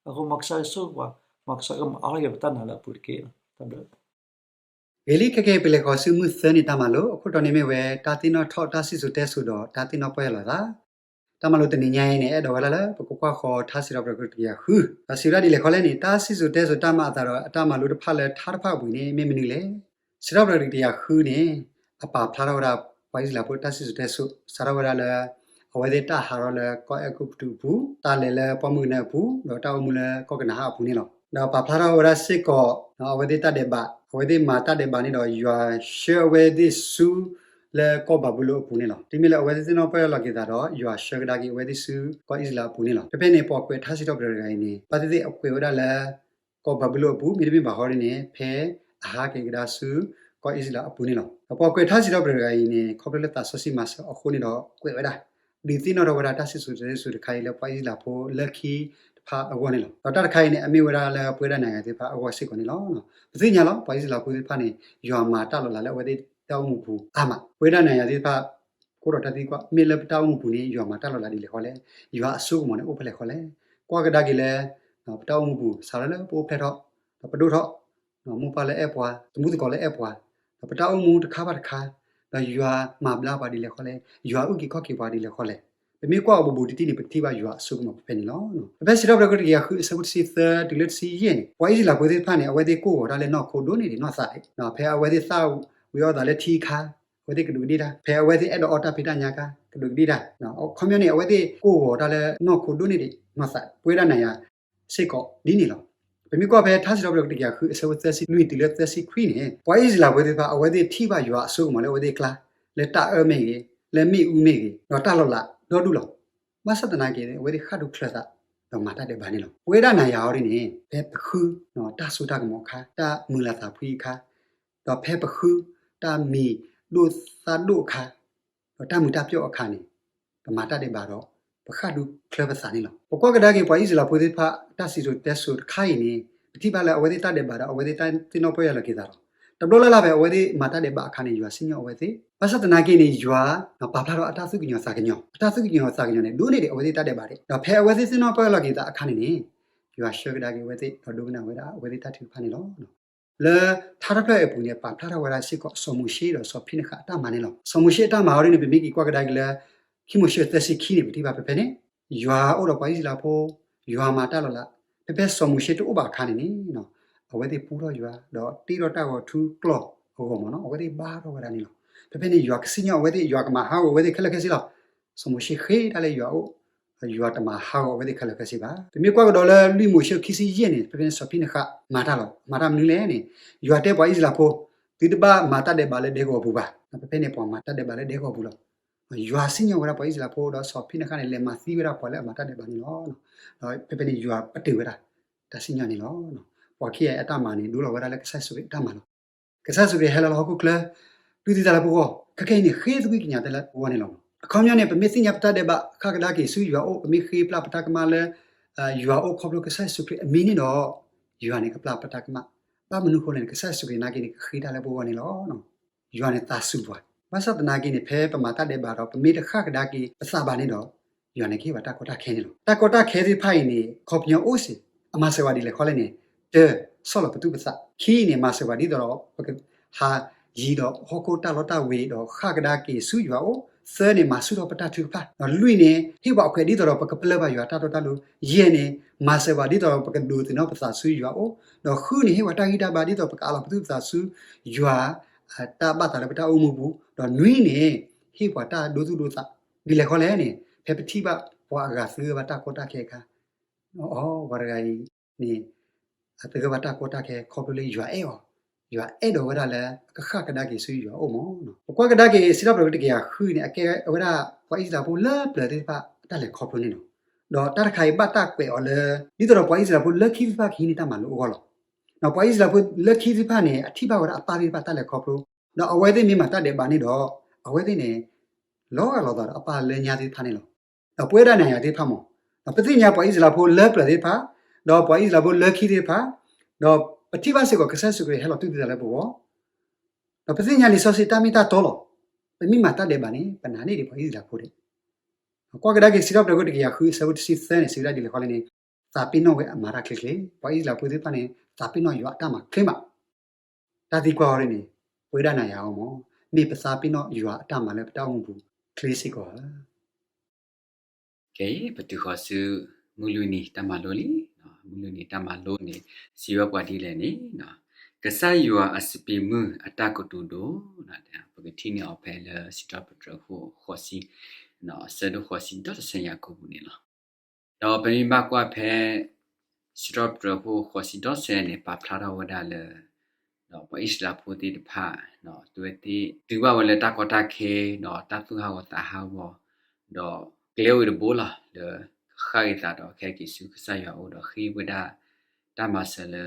အဃိမ်ကစၢ်ယွၤဆိၣ်ဂ့ၤပှၤ, မ်ကစၢ်ကမၤအါထီၣ်က့ၤပတၢ်နာ်လၢအပူၤတက့ၢ်. တၢ်ဘျုး ဂ့ၤလံ ခဲကနံၣ်အံၤ ပလဲၤဃီၤဆူမုၢ်သၢနံၤတၢ်မၤလိ, အခိၣ်တီန့ၣ်မ့ၢ်ဝဲ တၢ်သ့ၣ်နီၣ်ထီၣ်တၢ်စံၣ်စိၤတဲစိၤဒီးတၢ်သ့ၣ်နီၣ်ပီၢ်ယၢ်လီၤသး. တၢ်မၤလိတနံၤညါအံၤန့ၣ် အဲၣ်ဒိးဝဲဒၣ်လၢပကကွၢ်ဃီၤထါစံးထီၣ်ပတြၢၤကတကယၤဃု, ဒီးစံးဝဲဒၣ်ဒ်လဲၣ်ဃီလဲၣ်န့ၣ်, တၢ်စံၣ်စိၤတဲစိၤတၢ်မၤအသးဒီးအတၢ်မၤလိတဖၣ်လၢထါတဖၣ်အပူၤန့ၣ် မ့ၢ်မနုၤလဲၣ်. စံးထီၣ်ပတြၢၤကတကယၤဃုန့ၣ် အပာ်ဖျါထီၣ်ဝဲဒၣ် ပှၤအံၣ်စရ့လးဖိတၢ်စံၣ်စိၤတဲစိၤ စးထီၣ်ဝဲဒၣ်လၢ အဝဲသ့ၣ်တၢ်ဟးထီၣ်လၢကီၢ်အဲၤကူပတူးအပူၤ, တၢ်လဲၤလၢပှၢ်မုၢ်ကနၢအပူၤ, ဒီးတၢ်အိၣ်မူလၢကီၢ်ကနၤအၣ်အပူၤန့ၣ်လီၤ. ဒီးပာ်ဖျါထီၣ်ဝဲဒၣ်စ့ၢ်ကီး အဝဲသ့ၣ်တၢ်ဒဲးဘး, အဝဲသ့ၣ်မၤတၢ်ဒဲးဘးန့ၣ်ဒီး ယွၤဆှၢအဝဲသ့ၣ်ဆူ လၢကီၢ်ဘၤဘူလိၣ်အပူၤန့ၣ်လီၤ. တုၤမ့ၢ်လၢအဝဲသ့ၣ်သ့ၣ်နီၣ်ပီၢ်ယၢ်လီၤက့ၤသးဒီး ယွၤဆှၢကဒါက့ၤအဝဲသ့ၣ်ဆူ ကီၢ်အံၣ်စရ့လးအပူၤန့ၣ်လီၤ. ဖဲဖဲန့ၣ် ပှၤကွဲးထါစံးထီၣ်ပတြၢၤတဂၤအံၤန့ၣ် ဘၣ်သ့ၣ်သ့ၣ်အကွဲးဝဲဒၣ်လၢ ကီၢ်ဘၤဘူလိၣ်အပူၤ မ့တမ့ၢ်ဘၣ်ဟီဒ်န့ၣ် ဖဲအဟးက့ၤကဒါဆူ ကီၢ်အံၣ်စရ့လးအပူၤန့ၣ်လီၤ. ဒီးပှၤကွဲးထါစံးထီၣ်ပတြၢၤတဂၤအံၤန့ၣ် ခီဖျိလၢသးစီဆှံမၤစၢၤအဃိန့ၣ်ဒီး ကွဲးဝဲဒၣ် ဒုးသ့ၣ်နီၣ်ထီၣ်ဝဲဒၣ်တၢ်စံၣ်စိၤတဲစိၤတခါအံၤလၢပှၤအံၣ်စရ့လးဖိလၢခံတဖၣ်အဂီၢ်န့ၣ်လီၤ. ဒီးတၢ်တခါအံၤန့ၣ် အမ့ၢ်ဝဲဒၣ်လၢပဝဲဒၣ်နၤယၤသ့ၣ်တဖၣ်အဂီၢ်စ့ၢ်ကီးန့ၣ်လီၤ. ပသ့ၣ်ညါလီၤ ပှၤအံၣ်စရ့လးဖိသ့ၣ်တဖၣ်န့ၣ် ယွၤမၤတၢ်လီၤလးလၢအဝဲသ့ၣ်တၢ်အိၣ်မူပူၤအါမး. ပဝဲဒၣ်နၤယၤသ့ၣ်တဖၣ် ကိးထီၣ်တၢ်သံကွၢ် မ့ၢ်လၢပတၢ်အိၣ်မူပူၤန့ၣ် ယွၤမၤတၢ်လီၤလးဒ်လဲၣ်ဃီလဲၣ်, ယွၤအစိကမီၤန့ၣ်အိၣ်ဖဲလဲၣ်ဃီလဲၣ်. ကွၢ်ကဒါက့ၤလၢ ပတၢ်အိၣ်မူပူၤ စးထီၣ်လၢပအိၣ်ဖျဲၣ်ထီၣ် ဒီးပဒိၣ်ထီၣ် မိၢ်ပၢ်လၢအဲၣ်ပှၤ, တမူသကိးလၢအဲၣ်ပှၤ, ဒီးပတၢ်အိၣ်မူတခါဘၣ်တခါ, ဒီးယွၤမၤဘျါပှၤဒ်လဲၣ်ဃီလဲၣ်, ယွၤအုၣ်က့ၤခီၣ်က့ၤပှၤဒ်လဲၣ်ဃီလဲၣ်. ပမ့ၢ်ကွၢ်အီၤဘူးဘူးတံၢ်တံၢ်န့ၣ် ပကထံၣ်ဘၣ်ယွၤအစိကမီၤဖဲဖဲန့ၣ်လီၤ. ဖဲဖဲစံးထီၣ်ပတြၢၤကတကယၤဃု အဆၢဖိတဆံသၢတုၤလၢတဆံယဲၢ်န့ၣ် ပှၤအံၣ်စရ့လးဖိသ့ၣ်တဖၣ်န့ၣ် အဝဲသ့ၣ်ကိၢ်ဂီၤတၢ်လၢနီၢ်ခိဒိၣ်န့ၢ်ဒံးနီၢ်သးဒံး, ဖဲအဝဲသ့ၣ်သၣ်ဝံၤအီၣ်သးလၢထံအခါ အဝဲသ့ၣ်ကဒူးကဒ့ၣ်တၢ်, ဖဲအဝဲသ့ၣ်အဲၣ်ဒိးအီၣ်တၢ်ဖံးတၢ်ညၣ်အခါ ကဒူးကဒ့ၣ်တၢ်. အခီပညီန့ၣ် အဝဲသ့ၣ်ကိၢ်ဂီၤတၢ်လၢနီၢ်ခိဒိၣ်န့ၢ်ဒံးနီၢ်သး ပဝဲဒၣ်နၤယၤစ့ၢ်ကီးဒ်န့ၣ်လီၤ. ပမ့ၢ်ကွၢ်ဖဲထါစံးထီၣ်ပတြၢၤကတကယၤဃု အဆၢဖိသၢဆံလွံၢ်တုၤလၢသၢဆံခွံန့ၣ် ပှၤအံၣ်စရ့လးဖိသ့ၣ်တဖၣ် အဝဲသ့ၣ်ထံၣ်ဘၣ်ယွၤအစိကမီၤလၢအဝဲသ့ၣ်အကျါ, လၢတၢ်အၢမ့ၢ်ဂ့ၤ, လၢမ့ၣ်အူမ့ၢ်ဂ့ၤ, ဒီးတၢ်လီၤလးဒီဒူၣ်လီၤ. ဘၣ်ဆၣ်သနာ်က့ အဝဲသ့ၣ်ဃၣ်ဒူချၢသး ဒီးမၤတၢ်ဒဲးဘးန့ၣ်လီၤ. ပဝဲဒၣ်နၤယၤအီၤဒ်န့ၣ် ဖဲပဃုတၢ်စိတၢ်ကမီၤအခါ, တၢ်မုာ်လၤသးဖှံအခါ, ဒီးဖဲပဃုတၢ်မံၤဒိၣ်သၣ်ဒိၣ်အခါ, ဒီးတၢ်မုာ်တၢ်ပျီၣ်အခါန့ၣ် ပမၤတၢ်ဒဲးဘးဒီး ပဃၣ်ဒူချၢပသးန့ၣ်လီၤ. ပကွၢ်ကဒါက့ၤပှၤအံၣ်စရ့လးဖိသ့ၣ်တဖၣ် တၢ်စံၣ်စိၤတဲစိၤတခါအံၤန့ၣ် ပထံၣ်ဘၣ်လၢအဝဲသ့ၣ်တၢ်ဒဲးဘးဒီး အဝဲသ့ၣ်တၢ်သ့ၣ်နီၣ်ပီၢ်ယၢ်လီၤက့ၤသးလီၤ. တဘျီလၢ်လၢ်ဖဲ အဝဲသ့ၣ်မၤတၢ်ဒဲးဘးအခါန့ၣ် ယွၤစံၣ်ညီၣ်အဝဲသ့ၣ်, ဘၣ်ဆၣ်သနာ်က့န့ၣ် ယွၤပာ်ဖျါထီၣ်အတၢ်သူၣ်ကညီၤသးကညီၤ, အတၢ်သူၣ်ကညီၤသးကညီၤန့ၣ် ဒိၣ်န့ၢ်ဒံးအဝဲသ့ၣ်တၢ်ဒဲးဘးဒံး, ဒီးဖဲအဝဲသ့ၣ်သ့ၣ်နီၣ်ပီၢ်ယၢ်လီၤက့ၤသးအခါန့ၣ်န့ၣ် ယွၤဆှၢကဒါက့ၤအဝဲသ့ၣ် ဒီးဒိကနၣ်ဝဲဒၣ်အဝဲသ့ၣ်တၢ်ထုကဖၣ်န့ၣ်လီၤ. လၢထါတဖျၢၣ်အံၤအပူၤန့ၣ် ပာ်ဖျါထီၣ်ဝဲဒၣ်စ့ၢ်ကီး စီၤမိၤၡ့ဒီးစီၤဖံနဃးအတၢ်မၤန့ၣ်လီၤ. စီၤမိၤၡ့အတၢ်မၤအီၤဒ်န့ၣ် ပမ့ၢ်က့ၤကွၢ်ကဒါက့ၤလၢ ခံမိၤၡ့သၢဆံခံန့ၣ် ပထံၣ်ဘၣ်ဖဲဖဲန့ၣ် ယွၤအိၣ်ဒီးပှၤအံၣ်စရ့လးဖိ, ယွၤမၤတၢ်လီၤလး, ဖဲဖဲစီၤမိၤၡ့တအိၣ်ဘၣ်အခါန့ၣ်န့ၣ် အဝဲသ့ၣ်ပူထီၣ်ယွၤ ဒီးတ့ထီၣ်တၢ်ဂီၤထူကျီၢ်အဂီၢ်မ့ၢ်နီၤ အဝဲသ့ၣ်ဘါထီၣ်ဝဲဒၣ်န့ၣ်လီၤ. ဖဲဖဲန့ၣ် ယွၤကစံၣ်ညီၣ်အဝဲသ့ၣ်, ယွၤကမၤဟးဂီၤအဝဲသ့ၣ်ခဲလၢာ်ခဲဆ့လီၤ. စီၤမိၤၡ့ဃ့တၢ်လၢယွၤအအိၣ်, ယွၤတမၤဟးဂီၤအဝဲသ့ၣ်ခဲလၢာ်ခဲဆ့ဘၣ်. ပမ့ၢ်ကွၢ်ကဒီးလၢလွံၢ်မိၤၡ့ခံဆံယဲၢ်န့ၣ် ဖဲဖဲန့ၣ်စီၤဖံနဃးမၤတၢ်လီၤ. မၤတၢ်မနုၤလဲၣ်န့ၣ် ယွၤတဲပှၤအံၣ်စရ့လးဖိ, သုတဘၣ်မၤတၢ်ဒဲးဘးလၢဒဲကဝီၤပူၤဘၣ်. ဖဲဖဲန့ၣ်ပှၤမၤတၢ်ဒဲးဘးလၢဒဲကဝီၤပူၤလီၤ. ယွၤစံၣ်ညီၣ်ဝဲဒၣ်ပှၤအံၣ်စရ့လးဖိဒီး စီၤဖံနဃးန့ၣ် လဲၤမၤသံဝဲဒၣ်ပှၤလၢအမၤတၢ်ဒဲးဘးန့ၣ်လီၤ. ဒီးဖဲဖဲန့ၣ်ယွၤပတုာ်ဝဲဒၣ် တၢ်စံၣ်ညီၣ်န့ၣ်လီၤ. ပှၤခံဂၤအံၤအတၢ်မၤန့ၣ် ဒိလီၤဝဲဒၣ်လၢကစၢ်ယ့ၣ်ၡူးခရံာ်အတၢ်မၤလီၤ. ကစၢ်ယ့ၣ်ၡူးခရံာ်ဟဲလီၤလၢဟီၣ်ခိၣ်ချၢ ဒုးသံသးလၢပဂီၢ်, ခဲကနံၣ်အံၤန့ၣ် ဃ့သကွံၢ်ကညးတၢ်လၢပဂီၢ်န့ၣ်လီၤ. အခီပညီန့ၣ် ပမ့ၢ်သ့ၣ်ညါပတၢ်ဒဲးဘး ဃၣ်ကဒါက့ၤဆူယွၤအအိၣ်, ပမ့ၢ်ဃ့ပျၢ်ပတၢ်ကမၣ်လၢ ယွၤအအိၣ်ခီဖျိကစၢ်ယ့ၣ်ၡူးခရံာ်အမံၤန့ၣ်ဒီး ယွၤန့ၣ်ကပျၢ်ပတၢ်ကမၣ်. ဘၣ်မနုၤအဃိလဲၣ်န့ၣ် ကစၢ်ယ့ၣ်ၡူးခရံာ်နာ်က့န့ၣ် ကဃ့တၢ်လၢပဂီၢ်န့ၣ်လီၤ. ယွၤန့ၣ်သးစူၤပှၤ, ဘၣ်ဆၣ်သနာ်က့န့ၣ် ဖဲပမၤတၢ်ဒဲးဘးဒီး ပမ့ၢ်တဃၣ်ကဒါက့ၤပသးဘၣ်န့ၣ်ဒီး ယွၤန့ၣ်ကဟ့ၣ်ပှၤတၢ်ကီတၢ်ခဲန့ၣ်လီၤ. တၢ်ကီတၢ်ခဲသ့ၣ်တဖၣ်အံၤန့ၣ် ခီပညီအိၣ်စ့ၢ်, အမၤစၢၤပှၤဒ်လဲၣ်ခီလဲၣ်န့ၣ်, တၢ, ဆီၣ်လီၤပသူၣ်ပသး, ခံအံၤန့ၣ် မၤစၢၤပှၤဒ်သိးဒီး ပကဟးယံၤဒီးဟီၣ်ခိၣ်တၢ်လီတၢ်ဝ့ၤဒီးဃၣ်ကဒါက့ၤဆူယွၤအအိၣ်, သၢန့ၣ် မၤဆူၣ်ထီၣ်ပတၢ်ထုကဖၣ်, ဒီးလွံၢ်န့ၣ် ဟ့ၣ်ပှၤအခွဲးဒ်သိးဒီးပကပလၢၢ်ဘၣ်ယွၤတၢ်တီတၢ်လိၤ, ယဲၢ်န့ၣ် မၤစၢၤပှၤဒ်သိးဒီးပကဒိးသန့ၤပသးဆူယွၤအအိၣ်, ဒီးဃုန့ၣ် ဟ့ၣ်ပှၤတၢ်ဂံၢ်တၢ်ဘါဒ်သိးပကအးလီၤပသူၣ်ပသးဆူယွၤ တၢ်ဘၣ်သးလၢပတၢ်အိၣ်မူပူၤ, ဒီးနွံန့ၣ် ဟ့ၣ်ပှၤတၢ်ဒိသူၣ်ဒိသး, ဒ်လဲၣ်ခီလဲၣ်န့ၣ် ဖဲပထံၣ်ဘၣ်ပှၤအဂၤသဂၢၢ်ဘၣ်တၢ်ကီတၢ်ခဲအခါ, အီ ပှၤတဂၤအံၤန့ၣ် အသဂၢၢ်ဘၣ်တၢ်ကီတၢ်ခဲခီဖျိလၢယွၤအဲၣ်အီၤ, ယွၤအဲၣ်ဒိးဝဲဒၣ်လၢအကဃၣ်ကဒါက့ၤဆူယွၤအအိၣ်မး. ပကွၢ်ကဒါက့ၤ စံးထီၣ်ပတြၢၤတကယၤဃုန့ၣ် အကဲဝဲဒၣ်ပှၤအံၣ်စရ့လးဖိလၢပျၢၤသ့ၣ်တဖၣ်အတၢ်လဲၤခီဖျိန့ၣ်လီၤ. ဒီးတၢ်တခါအံၤဘၣ်တၢ်ကွဲးအီၤလၢ ဒ်သိးဒီးပှၤအံၣ်စရ့လးဖိလၢခံသ့ၣ်တဖၣ်ကဟံးန့ၢ်တၢ်မၤလိအဂီၢ်လီၤ. ဒီးပှၤအံၣ်စရ့လးဖိလၢခံသ့ၣ်တဖၣ်န့ၣ် အထံၣ်ဘၣ်ဝဲဒၣ်အပၢ်သ့ၣ်တဖၣ်တၢ်လဲၤခီဖျိ, ဒီးအဝဲသ့ၣ်မ့ၢ်မၤတၢ်ဒဲးဘးန့ၣ်ဒီး အဝဲသ့ၣ်န့ၣ် လီၤဂာ်လိာ်သးဒီးအပၢ်လၢညါသ့ၣ်တဖၣ်န့ၣ်လီၤ. ဒီးပဝဲဒၣ်နၤယၤသ့ၣ်တဖၣ်မး, ဒီးပသ့ၣ်ညါပှၤအံၣ်စရ့လးဖိလၢပျၢၤသ့ၣ်တဖၣ်, ဒီးပှၤအံၣ်စရ့လးဖိလၢခံသ့ၣ်တဖၣ်, ဒီးပထံၣ်ဘၣ်စ့ၢ်ကီးကစၢ်ယ့ၣ်ၡူးခရံာ်ဟဲလီၤတူၢ်သံသးလၢပဂီၢ်, ဒီးပသ့ၣ်ညါလံာ်စီဆှံတၢ်မ့ၢ်တၢ်တီလီၤ. ပမ့ၢ်မၤတၢ်ဒဲးဘးန့ၣ် ပနာ်န့ၢ်ဒံးပှၤအံၣ်စရ့လးဖိဒဲး. ကွၢ်ကဒါက့ၤ စံးထီၣ်ပတြၢၤခိၣ်တကယၤဃု အဆၢဖိတဆံသၢန့ၣ် စံးဝဲဒၣ်ဒ်လဲၣ်ဃီလဲၣ်န့ၣ်, သးပ့ၤနီၣ်ဝဲအမၤတၢ်ချ့ချ့, ပှၤအံၣ်စရ့လးဖိသ့ၣ်တဖၣ်န့ၣ် သးပ့ၤနီၣ်ယွၤအတၢ်မၤချ့မး. တၢ်သံကွၢ်အီၤဒ်န့ၣ်, ပဝဲဒၣ်နၤယၤအဂီၢ်မး, မ့ၢ်ပသးပ့ၤနီၣ်ယွၤအတၢ်မၤလၢပတၢ်အိၣ်မူပူၤချ့စ့ၢ်ကီးဧါ. ကဲ, ပတုၤဃီၤဆူ မုၢ်လွံၢ်နံၤတၢ်မၤလိလံ. မုၢ်လွံၢ်နံၤတၢ်မၤလိန့ၣ် စံးဝဲပှၤဒ်လဲၣ်န့ၣ်, ကစၢ်ယွၤအစပံးမုၢ်အတၢ်ကတိၤဒိ, ပကထံၣ်န့ၢ်အီၤဖဲလၢစံးထီၣ်ပတြၢၤခိၣ်ဃိးဆံ, အဆၢဒိၣ်ဃိးဆံဒီးတဆၢညါကိာ်ပူၤန့ၣ်လီၤ. ဒီးပမ့ၢ်ဘၣ်ကွၢ်ဖဲ စံးထီၣ်ပတြၢၤခိၣ်ဃိးဆံဒီးတဆၢန့ၣ် ပာ်ဖျါထီၣ်ဝဲဒၣ်လၢ ဒီးပှၤအံၣ်စရ့လးဖိသ့ၣ်တဖၣ်, အဝဲသ့ၣ်တုၤဘၣ်ဝဲလၢတၢ်ကီတၢ်ခဲ, ဒီးတၢ်သူၣ်ဟးဂီၤသးဟးဂီၤ, ဒီးကျဲအိၣ်ဝဲတဘိလီၤ လၢကဃၣ်က့ၤသးဒီးဟဲက့ၤဆူကစၢ်ယွၤအအိၣ်ဒီးဃ့ဝဲဒၣ် တၢ်မၤစၢၤလၢ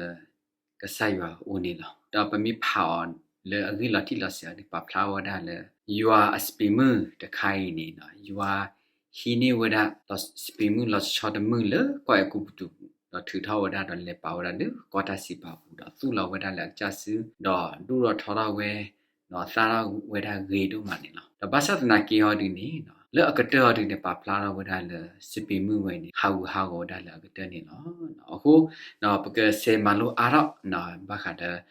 ကစၢ်ယွၤအအိၣ်န့ၣ်လီၤ. ဒီးပမ့ၢ်ဖးအီၤလၢအဂ့ၢ်လီၤတံၢ်လီၤဆဲးအီၤန့ၣ် ပာ်ဖျါဝဲဒၣ်လၢ ယွၤအစပံးမုၢ်တခါအံၤန့ၣ်, ယွၤဟံးန့ၢ်ဝဲဒၣ် ဒီးစပံးမုၢ်လီၤဆီတမုၢ်လၢကီၢ်အဲၤကူပတူး, ဒီးထုးထီၣ်ဝဲဒၣ်ဒီးလဲၤပာ်ဝဲဒၣ်လၢကီၢ်တၢ်စံးပာ်ပူၤ, ဒီးသူၣ်လီၤဝဲဒၣ်လၢအကစၢ်စု, ဒီးဒိၣ်ထီၣ်ထီထီၣ်ဝဲ, ဒီးသၣ်ထီၣ်ဝဲဒၣ်ဂ့ၤဒိၣ်မးန့ၣ်လီၤ. ဒီးဘၣ်ဆၣ်သနာ်က့အီၤဒုန့ၣ်, လၢအကတၢၢ်အီၤဒုန့ၣ် ပာ်ဖျါထီၣ်ဝဲဒၣ်လၢ စပံးမုၢ်ဝဲန့ၣ် ဟးဂူာ်ဟးဂီၤဝဲဒၣ်လၢအကတၢၢ်န့ၣ်လီၤ. အဃိ, ပကစးမၤလိအါထီၣ်, ဘၣ်ဃးဒီး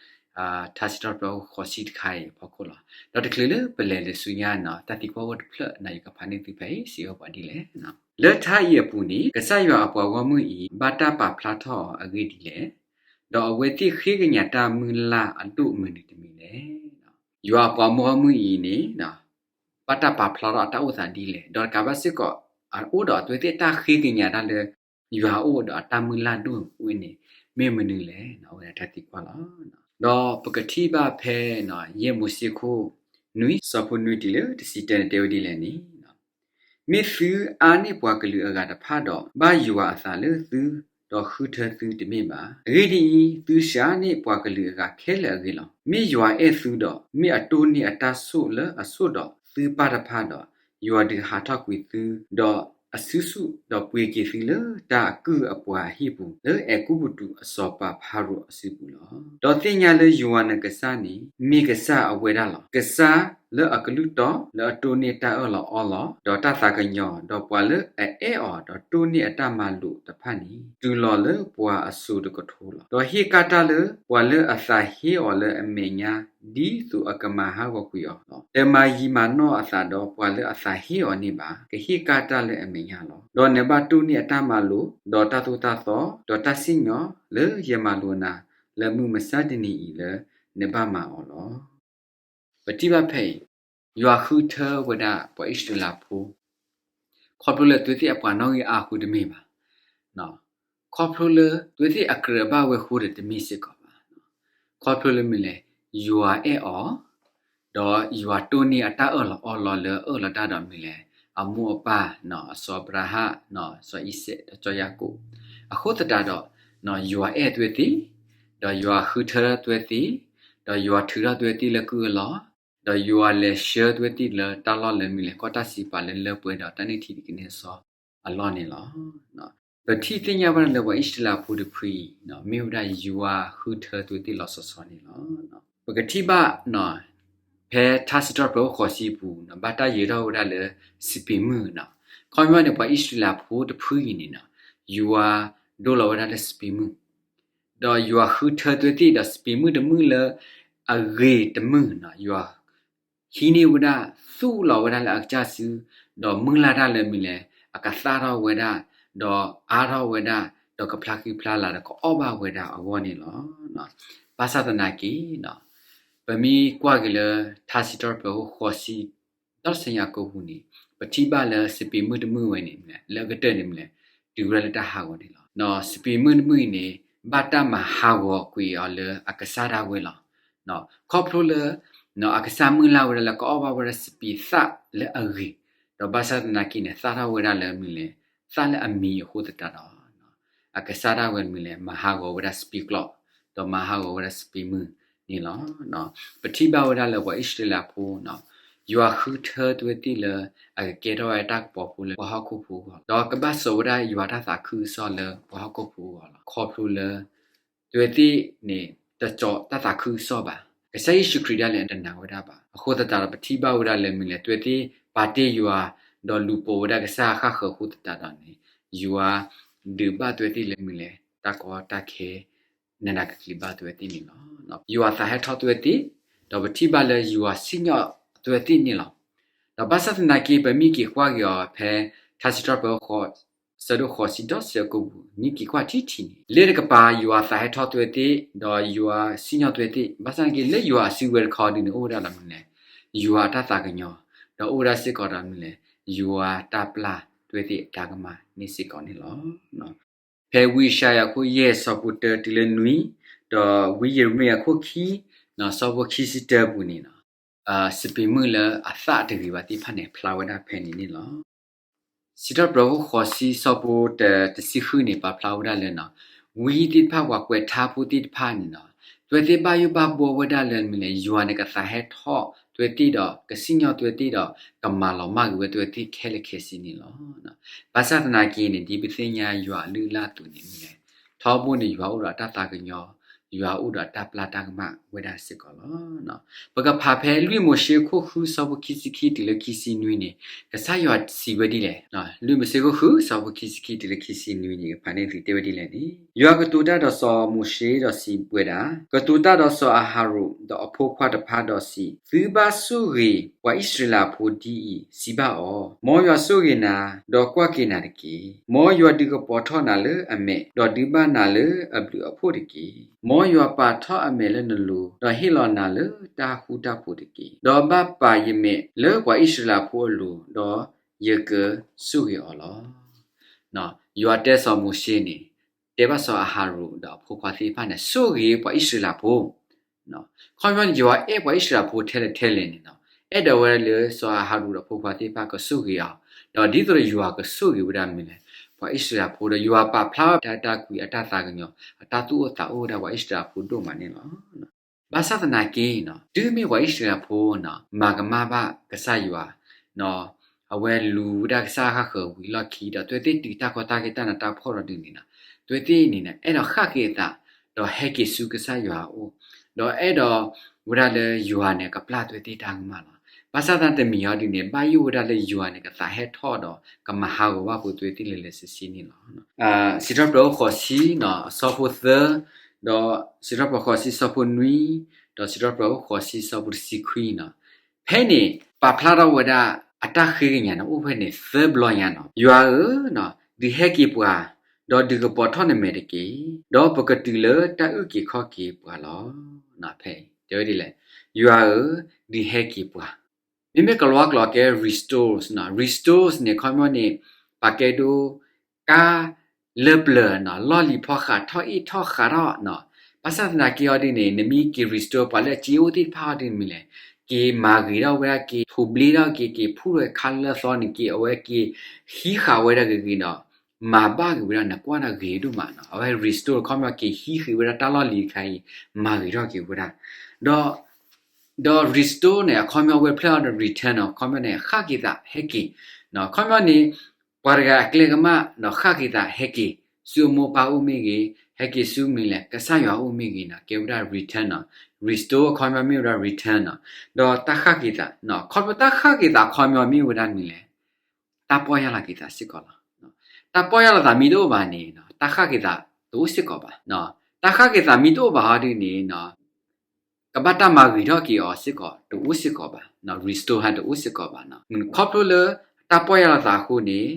ထါစံးထီၣ်ပတြၢၤခိၣ်ဃိးဆံတခါအံၤအဖီခိၣ်လီၤ. ဒီးတချုးလၢပလဲၤလၢဆူညါန့ၣ် တၢ်သံကွၢ်အိၣ်တဖျၢၣ်န့ၣ် ယကဖးန့ၢ်သုဖဲအံၤ စံးဝဲပှၤဒ်လဲၣ်. လၢထါအံၤအပူၤန့ၣ် ကစၢ်ယွၤအပှၤဂီၢ်မုၢ်အံၤ ဘၣ်တၢ်ပာ်ဖျါထီၣ်အီၤအဂ့ၢ်ဒ်လဲၣ်. ဒီးအဝဲသ့ၣ်ဃ့ကညးတၢ်မုၢ်လၢ်အဒိၣ်မနုၤတမံၤလဲၣ်. ယွၤအပှၤဂီၢ်မုၢ်အံၤန့ၣ် ဘၣ်တၢ်ပာ်ဖျါထီၣ်အတၢ်အိၣ်သးဒ်လဲၣ်, ဒီးတကးဘၣ်စ့ၢ်ကီး အအိၣ်ဒီးအဝဲသ့ၣ်အတၢ်ဃ့ကညးတၢ်လၢ ယွၤအအိၣ်ဒီးအတၢ်မုၢ်လၢ်ဒိၣ်ဝဲန့ၣ် မ့ၢ်မနုၤလဲၣ်, အဝဲဒၣ်တၢ်သံကွၢ်လီၤ. ဒီးပကထံၣ်ဘၣ်ဖဲ ယဲၢ်မိၤၡ့ခိၣ်နွံ ဆၢဖိနွံတုၤလၢတဆံတၢန့ၣ် တဲဝဲဒ်လဲၣ်န့ၣ်, မ့ၢ်သုအါန့ၢ်ပှၤကလုာ်အဂၤတဖၣ်ဒီး ဘၣ်ယွၤအသးလၢသု, ဒီးဃုထၢသုတမ့ၢ်ဘၣ်. အဂ့ၢ်ဒ်အံၤ, သုစှၤန့ၢ်ပှၤကလုာ်အဂၤခဲလၢာ်အဂ့ၢ်လီၤ. မ့ၢ်ယွၤအဲၣ်သုဒီး မ့ၢ်အတိၢ်န့ၢ်အတၢ်ဆိၣ်လၢအဆိၣ်ဒီးသုပၢ်တဖၣ်ဒီး, ယွၤဒုးဟးထီၣ်ကွံာ်သု, ဒီးအစုဆူၣ်, ဒီးပှ့ၤက့ၤသုလၢတၢ်အကုၢ်အပှၤအဟံၣ်ပူၤ, လၢအဲၤကူပတူးအစီၤပၤဖၤရိၤအစုပူၤလီၤ. ဒီးသ့ၣ်ညါလၢယွၤနကစၢ်န့ၣ် မ့ၢ်ကစၢ်အဝဲဒၣ်လီၤ. ကစၢ်လၢအကလုၢ်တီ, လၢအတိၢ်န့ၢ်တၢ်အၢၣ်လီၤအီလီၤ, ဒီးတၢ်သးကညီၤ, ဒီးပှၤလၢအအဲၣ်အီၤဒီးတိၢ်န့ၢ်အတၢ်မၤလိာ်တဖၣ်န့ၣ် တုၤလီၤလၢပှၤအစိၤတကထိလီၤ. ဒီးဟ့ၣ်ကၣ်တၢ်လၢပှၤလၢအသးဟ့အီၤလၢအမဲာ်ညါ ဒ်သိးအကမၤဟးဂီၤကွံာ်အီၤလီၤ. တမၤယံာ်မၤနီၢ်အသးဒီးပှၤလၢအသးဟ့အီၤန့ၣ်ဘၣ်. ကဟ့ၣ်ကၣ်တၢ်လၢအမဲာ်ညါလီၤ. ဒီးနဘၣ်တိၢ်န့ၢ်အတၢ်မၤလိာ်, ဒီးတၢ်သိၣ်တၢ်သီ, ဒီးတၢ်စံၣ်ညီၣ်လၢယမၤလိာ်နၤလၢမုၢ်မဆါတနံၤအံၤလၢနဘၣ်မၤအီၤလီၤ. ပထံၣ်ဘၣ်ဖဲအံၤ, ယွၤဃုထၢဝဲဒၣ်ပှၤအံၣ်စရ့လးဖိ ခီဖျိလၢအဝဲသ့ၣ်အပှၤနီၣ်ဂံၢ်အါအဃိတမ့ၢ်ဘၣ်. ခီဖျိလၢအဝဲသ့ၣ်အကြၢးဘၣ်ဝဲအဃိဒီးတမ့ၢ်စ့ၢ်ကီးဘၣ်. ခီဖျိလၢမနုၤလဲၣ်, ယွၤအဲၣ်အီၤ, ဒီးယွၤတိၢ်န့ၢ်အတၢ်အၢၣ်လီၤအီလီၤလၢအအၢၣ်လီၤတၢ်ဒီးမနုၤလဲၣ်, အမိၢ်အပၢ်, စီၤအၤဘြၤဟၣ်, စီၤအံၤစဲး, ဒီးစီၤယၤကိာ်. အဃိသတးဒီး, ယွၤအဲၣ်အဝဲသ့ၣ်, ဒီးယွၤဃုထၢအဝဲသ့ၣ်, ဒီးယွၤထုးထီၣ်အဝဲသ့ၣ်လၢကုၢ်အလီၢ်, ဒီးယွၤလဲၤဆှၢအဝဲသ့ၣ်လၢတၢ်လီၢ်လၢမနုၤလဲၣ်, ကီၢ်တၢ်စံးပာ်လၢလၢပှဲၤဒီးတၢ်န့ၢ်ထံကန့ၢ်အစီအလီၢ်န့ၣ်လီၤ. ပထံၣ်သ့ၣ်ညါဝဲဒၣ်လၢပှၤအံၣ်စရ့လးဖိတဖုအံၤ, မ့ၢ်ဝဲဒၣ်ယွၤဃုထၢအဝဲသ့ၣ်လီၤဆီဆီန့ၣ်လီၤ. ပကထံၣ်ဘၣ် ဖဲထါစံးထီၣ်ပတြၢၤခိၣ်ဃိးဆံအပူၤ, ဘၣ်တၢ်ယၢၤထီၣ်ဝဲဒၣ်လၢစပံးမုၢ်. ခီဖျိန့ၣ် ပှၤအံၣ်စရ့လးဖိတဖုအံၤန့ၣ်, ယွၤဒိလီၤဝဲဒၣ်လၢစပံးမုၢ်, ဒီးယွၤဃုထၢအဝဲသ့ၣ်ဒီးစပံးမုၢ်တမုၢ်လၢအဂ့ၤတမုၢ်, ယွၤဟံးန့ၢ်ဝဲဒၣ်, သူၣ်လီၤဝဲဒၣ်လၢအကစၢ်စု, ဒီးမုၢ်လၢ်တၢ်လၢမနုၤလဲၣ်, အကသၣ်ထီၣ်ဝဲဒၣ်, ဒီးအါထီၣ်ဝဲဒၣ်, ဒီးကဖျါဃံဖျါလၤ ဒီးကအီၣ်ဘၣ်ဝဲဒၣ်အဂီၢ်န့ၣ်လီၤ. ဘၣ်ဆၣ်သနာ်က့, ပမ့ၢ်ကွၢ်က့ၤလၢထါစံးထီၣ်ပတြၢၤခိၣ်ဃိးဆံ ဒီးတဆၢညါကိာ်ပူၤန့ၣ်, ပထံၣ်ဘၣ်လၢစပံးမုၢ်တမုၢ်ဝဲန့ၣ် လၢအကတၢၢ်န့ၣ်မနုၤလဲၣ်, တုၤဝဲဒၣ်လၢတၢ်ဟးဂီၤန့ၣ်လီၤ. စပံးမုၢ်တမုၢ်အံၤန့ၣ် ဘၣ်တၢ်မၤဟးဂီၤကွံာ်အီၤလၢအကစၢ်ဒၣ်ဝဲလီၤ. ခီဖျိလၢ အကစၢ်မုၢ်လၢ်ဝဲဒၣ်လၢကအီၣ်ဘၣ်ဝဲဒၣ်စပံးသၣ်လၢအဂ့ၤ, ဒီးဘၣ်ဆၣ်သနာ်က့န့ၣ် သၣ်ထီၣ်ဝဲဒၣ်လၢမနုၤလဲၣ်, သၣ်လၢအမံၤအဃိသတးဒီး, အကစၢ်ဒၣ်ဝဲမနုၤလဲၣ်, မၤဟးဂီၤဝဲဒၣ်စပံးကျိာ်, ဒီးမၤဟးဂီၤဝဲဒၣ်စပံးမုၢ်န့ၣ်လီၤ. ပထံၣ်ဘၣ်ဝဲဒၣ်လၢပှၤအံၣ်စရ့လးဖိန့ၣ် ယွၤဃုထၢသုဝဲသ့ၣ်လၢ အကကဲထီၣ်ဝဲတၢ်ကပီၤဖိလၢပှၤဟီၣ်ခိၣ်ဖိအဂီၢ်လီၤ. ဒီးကဘၣ်စိာ်ဝဲဒၣ်ယွၤတၢ်သးခုကစီၣ်လၢပှၤဟီၣ်ခိၣ်ဖိအဂီၢ်လီၤ. ခီဖျိလၢ သုဝဲသ့ၣ်န့ၣ် တစိာ်တၢ်သးခုကစီၣ်ဘၣ်. ကစၢ်ယ့ၣ်ၡူးခရံာ်ဒၣ်လဲာ်တနာ်ဝဲဒၣ်ဘၣ်. အဃိသတးဒီး ပထံၣ်ဘၣ်ဝဲဒၣ်လၢမနုၤလဲၣ်, သုဝဲသ့ၣ်ပာ်တ့ၢ်ယွၤ ဒီးလူၤပိာ်ဝဲဒၣ်ကစၢ်အဃၣ်ဃၢၤအဃိသတးဒီးန့ၣ် ယွၤဒုးဘၣ်သုဝဲသ့ၣ်လၢမနုၤလဲၣ်, တၢ်ကီတၢ်ခဲ နးနးကကလံၤဘၣ်သုဝဲသ့ၣ်န့ၣ်လီၤ. ယွၤသးဟဲထီၣ်သုဝဲသ့ၣ်, ဒီးပထံၣ်ဘၣ်လၢယွၤစံၣ်ညီၣ်သုဝဲသ့ၣ်န့ၣ်လီၤ. ဒီးဘၣ်ဆၣ်သနာ်က့ ပမ့ၢ်က့ၤကွၢ်က့ၤအီၤဖဲ ထါစံးထီၣ်ပတြၢၤ ဆၢဒိၣ်ဃိးဆံဒီးဆၢကိးပူၤ မ့ၢ်က့ၤကွၢ်ထံထံန့ၣ် လၢတကပၤ ယွၤသးဟဲထီၣ်သုဝဲသ့ၣ် ဒီးယွၤစံၣ်ညီၣ်သုဝဲသ့ၣ်, ဘၣ်ဆၣ်သနာ်က့ လၢယွၤအစုဝဲတခီဒုန့ၣ် အိၣ်ဝဲဒၣ်လၢမနုၤလဲၣ်, ယွၤအတၢ်သးကညီၤ, ဒီးအိၣ်ဝဲဒၣ်စ့ၢ်ကီးဒီးမနုၤလဲၣ်, ယွၤတၢ်ပျၢ်သုဝဲသ့ၣ်အတၢ်ကမၣ်န့ၣ်စ့ၢ်ကီးန့ၣ်လီၤ. ဖဲဝံယၡါယၤအခိၣ်ယဲၢ် ဆၢဖိတၢတုၤလၢနွံ, ဒီးဝံယံးရမံယၤအခိၣ်ခံ ဆၢဖိခံဆံတၢပူၤန့ၣ် စပံးမုၢ်လၢအသၣ်တဂ့ၤဘၣ်သ့ၣ်တဖၣ်န့ၣ် ဖျါဝဲဒၣ်ဖဲန့ၣ်န့ၣ်လီၤ. စံးထီၣ်ပတြၢၤခိၣ်ဃိးဆံ ဆၢဖိတဆံဃုန့ၣ် ပာ်ဖျါဝဲဒၣ်လၢ ဝံသ့ၣ်တဖၣ် ပှၤကွဲးထါဖိသ့ၣ်တဖၣ်န့ၣ်လီၤ. သုဝဲသ့ၣ်ဘၣ်ယိၣ်ဘၣ်ဘှီဝဲဒၣ်လၢမနုၤလဲၣ်, ယွၤန့ၣ်ကသးဟဲထီၣ်သုဝဲသ့ၣ်ဒီး ကစံၣ်ညီၣ်သုဝဲသ့ၣ်ဒီး ကမၤလီၤမၢ်ကွံာ်ဝဲသုဝဲသ့ၣ်ခဲလၢာ်ခဲဆ့န့ၣ်လီၤ. ဘၣ်ဆၣ်သနာ်က့န့ၣ် ဒ်ပသ့ၣ်ညါယွၤအလုၢ်အလၢ်အသိးန့ၣ်မနုၤလဲၣ်, ထီဘိန့ၣ် ယွၤအိၣ်ဒီးတၢ်သးကညီၤ, ယွၤအိၣ်ဒီးတၢ်ပျၢ်တၢ်ကမၣ်ဝဲဒၣ်စ့ၢ်ကီးလီၤ. ပကဖးဖဲလွံၢ်မိၤၡ့ခိၣ်ဃု ဆၢဖိခံဆံခံတုၤလၢခံဆံနွံန့ၣ် ကစၢ်ယွၤစံးဝဲဒ်လဲၣ်. လွံၢ်မိၤၡ့ခိၣ်ဃု ဆၢဖိခံဆံခံတုၤလၢခံဆံနွံန့ၣ် ကဖးန့ၣ်သုတဲဝဲဒ်လဲၣ်န့ၣ်, ယွၤကတိၤတၢ်ဒီးစီၤမိၤၡ့ဒီးစံးဝဲဒၣ်, ကတိၤတၢ်ဒီးစီၤအၤဟရိၣ်ဒီးအဖိခွါတဖၣ်ဒီးစံး, သုဘၣ်ဆိၣ်ဂ့ၤပှၤအံၣ်စရ့လးဖိဒ်အံၤ, စံးဘၣ်အီၤ, မ်ယွၤဆိၣ်ဂ့ၤနၤ, ဒီးကွၢ်က့ၤနၤတက့ၢ်. မ်ယွၤဒုးကပီၤထီၣ်နၤလၢအမဲာ်, ဒီးဒုးဘၣ်နၤလၢအဘျုးအဖှိၣ်တက့ၢ်. မ်ယွၤပာ်ထီၣ်အမဲာ်လၢနလိၤ, ဒီးဟ့ၣ်လီၤနၤလၢတၢ်ဃူတၢ်ဖိးတက့ၢ်. ဒီးဘၣ်ပာ်ယမဲာ်လၢပှၤအံၣ်စရ့လးဖိအလိၤ, ဒီးယကဆိၣ်ဂ့ၤအီၤလီၤ. ယွၤတဲစီၤမိၤၡ့န့ၣ်, တဲဘၣ်စီၤအၤဟရိၣ်ဒီးအဖိခွါသ့ၣ်တဖၣ်န့ၣ် ဆိၣ်ဂ့ၤပှၤအံၣ်စရ့လးဖိ ခီပညီန့ၣ် ယွၤအဲၣ်ပှၤအံၣ်စရ့လးဖိထဲလဲၣ်ထဲလဲၣ်န့ၣ်လီၤ. အဲၣ်ဒိးဝဲဒၣ်လၢစီၤအၤဟရိၣ်ဒီးအဖိခွါသ့ၣ်တဖၣ်ကဆိၣ်ဂ့ၤအီၤ, ဒီးဒ်သိးဒီးယွၤကဆိၣ်ဂ့ၤဝဲဒၣ်မနုၤလဲၣ်, ပှၤအံၣ်စရ့လးဖိဒီး ယွၤပာ်ဖျါဝဲတၢ်အဲၣ်တၢ်ကွံအတၢ်သးကညီၤ အတၢ်သူၣ်အိၣ်သးအိၣ်ဝဲဒၣ်ပှၤအံၣ်စရ့လးဖိဒိၣ်မးန့ၣ်လီၤ. ဘၣ်ဆၣ်သနာ်က့န့ၣ် တုၤမ့ၢ်ပှၤအံၣ်စရ့လးဖိန့ၣ် မၤကမၣ်ဘၣ်ကစၢ်ယွၤ အဝဲလူၤဝဲဒၣ်ကစၢ်အဃၣ်ဃၢၤဝံၤအလီၢ်ခံဒီး သုဝဲသ့ၣ်တုၤတၢ်ကီတၢ်ခဲတၢ်နးတၢ်ဖှီၣ်လီၤဒုန့ၣ်လီၤ. သုဝဲသ့ၣ်န့ၣ် အဲၣ်ဒိးဃၣ်က့ၤအသး ဒီးဟဲက့ၤဆူကစၢ်ယွၤအအိၣ်, ဒီးအဲၣ်ဒိးဝဲဒၣ်လၢယွၤန့ၣ် ကပျၢ်သုဝဲသ့ၣ်တၢ်ကမၣ်လီၤ. ဘၣ်ဆၣ်သနာ်က့တမံၤအီၤဒုန့ၣ် ဘၣ်ယိၣ်ဝဲဒၣ်လၢယွၤန့ၣ် ကသးဟဲထီၣ်ဒီး ကမၤဟးဂီၤဘၣ်ဖိသုဝဲသ့ၣ်လၢာ်လၢာ်ဆ့ဆ့န့ၣ်လီၤ. စံးထီၣ်ပတြၢၤခိၣ်ဃိးဆံ အဆၢဖိသၢ, ဒီးစံးထီၣ်ပတြၢၤခိၣ်ဃိးဆံအဆၢဖိနွံ, ဒီးစံးထီၣ်ပတြၢၤခိၣ်ဃိးဆံအဆၢဖိတဆံခွံန့ၣ်လီၤ. ဖဲန့ၣ် ပာ်ဖျါထီၣ်ဝဲဒၣ်အတၢ်ဃ့ကညးန့ၣ် အိၣ်ဖဲန့ၣ်သၢဘျီညါန့ၣ်လီၤ. ယွၤဧၢ, ဒုးဟဲက့ၤပှၤ, ဒီးဒုးကပီၤထီၣ်နမဲာ်တက့ၢ်. ဒီးပကတုၤလၢတၢ်အုၣ်က့ၤခီၣ်က့ၤပှၤလီၤ. ဖဲတဲဝဲဒ်လဲၣ်, ယွၤဧၢ, ဒုးဟဲက့ၤပှၤ မ့မ့ၢ်ကလံးကျိာ်ကဲ restores န့ၣ်လီၤ. Restores န့ၣ် ခီပညီန့ၣ် ပာ်ကဲဒိ ကါလၢပျၢၤန့ၣ်လီၤ, လီၢ်လံၤဖီဃးထီၣ်အ့ၣ်ထီၣ်ဃးထီၣ်န့ၣ်လီၤ. ဘၣ်ဆၣ်သနာ်က့အီၤဒုန့ၣ် နမ့ၢ်က့ၤ restore ပှၤလၢအစ့အိၣ်သ့ၣ်တဖၣ်အီၤဒုန့ၣ်မနုၤလဲၣ်, က့ၤမၤဂ့ၤထီၣ်ဝဲဒၣ် က့ၤထိးဘျ့ထီၣ်က့ၤ က့ၤဖူၣ်ထီၣ်ခါလၢသီန့ၣ် က့ၤအဝဲက့ၤဟံးဃာ်ဝဲဒၣ်ဂ့ၤဂ့ၤဒီး မၤဘၣ်က့ၤဝဲဒၣ် နကွၢ်ဒၣ်ဂ့ၤဒိၣ်မးန့ၣ်လီၤ. အဝဲ restore ခီပညီက့ၤဟံးဃာ်ဝဲဒၣ်တၢ်လီၢ်လံၤတခါအံၤ မၤဂ့ၤထီၣ်က့ၤဝဲဒၣ် ဒီး ဒီး restore န့ၣ် အခီပညီဝဲဖျၢၣ်အီၤဒီး return န့ၣ်လီၤ. အခီပညီန့ၣ် ဃၣ်က့ၤသးဟဲက့ၤ, အခီပညီန့ၣ် ပှၤတဂၤအကျဲကမၣ်န့ၣ်လီၤ ဃၣ်က့ၤသးဟဲက့ၤ ဆူအမိၢ်အပၢ်အိၣ်မ့ၢ်ဂ့ၤ, ဟဲက့ၤဆူမနုၤလဲၣ် ကစၢ်ယွၤအိၣ်မ့ၢ်ဂ့ၤန့ၣ်လီၤ, ကဲဝဲဒၣ် return န့ၣ်လီၤ. Restore အခီပညီမ့ၢ်ဝဲဒၣ် return န့ၣ်လီၤ. ဒီးတၢ်ဃၣ်က့ၤသး, ခီဖျိတၢ်ဃၣ်က့ၤသးအခီပညီမ့ၢ်ဝဲဒၣ်မနုၤလဲၣ်, တၢ်ပီၢ်ယၢ်လီၤက့ၤသးစ့ၢ်ကီးလီၤ. တၢ်ပီၢ်ယၢ်လီၤသးမ့ၢ်တအိၣ်ဘၣ်န့ၣ် တၢ်ဃၣ်က့ၤသးတအိၣ်စ့ၢ်ကီးဘၣ်. တၢ်ဃၣ်က့ၤသးမ့ၢ်တအိၣ်ဘၣ်ဟီဒုန့ၣ် ကဘၣ်တၢ်မၤဂ့ၤထီၣ်က့ၤအီၤစ့ၢ်ကီး တအိၣ်စ့ၢ်ကီးဘၣ်, restore ဟဲတအိၣ်စ့ၢ်ကီးဘၣ်. ခီဖျိလၢတၢ်ပီၢ်ယၢ်လီၤသးအဃိန့ၣ်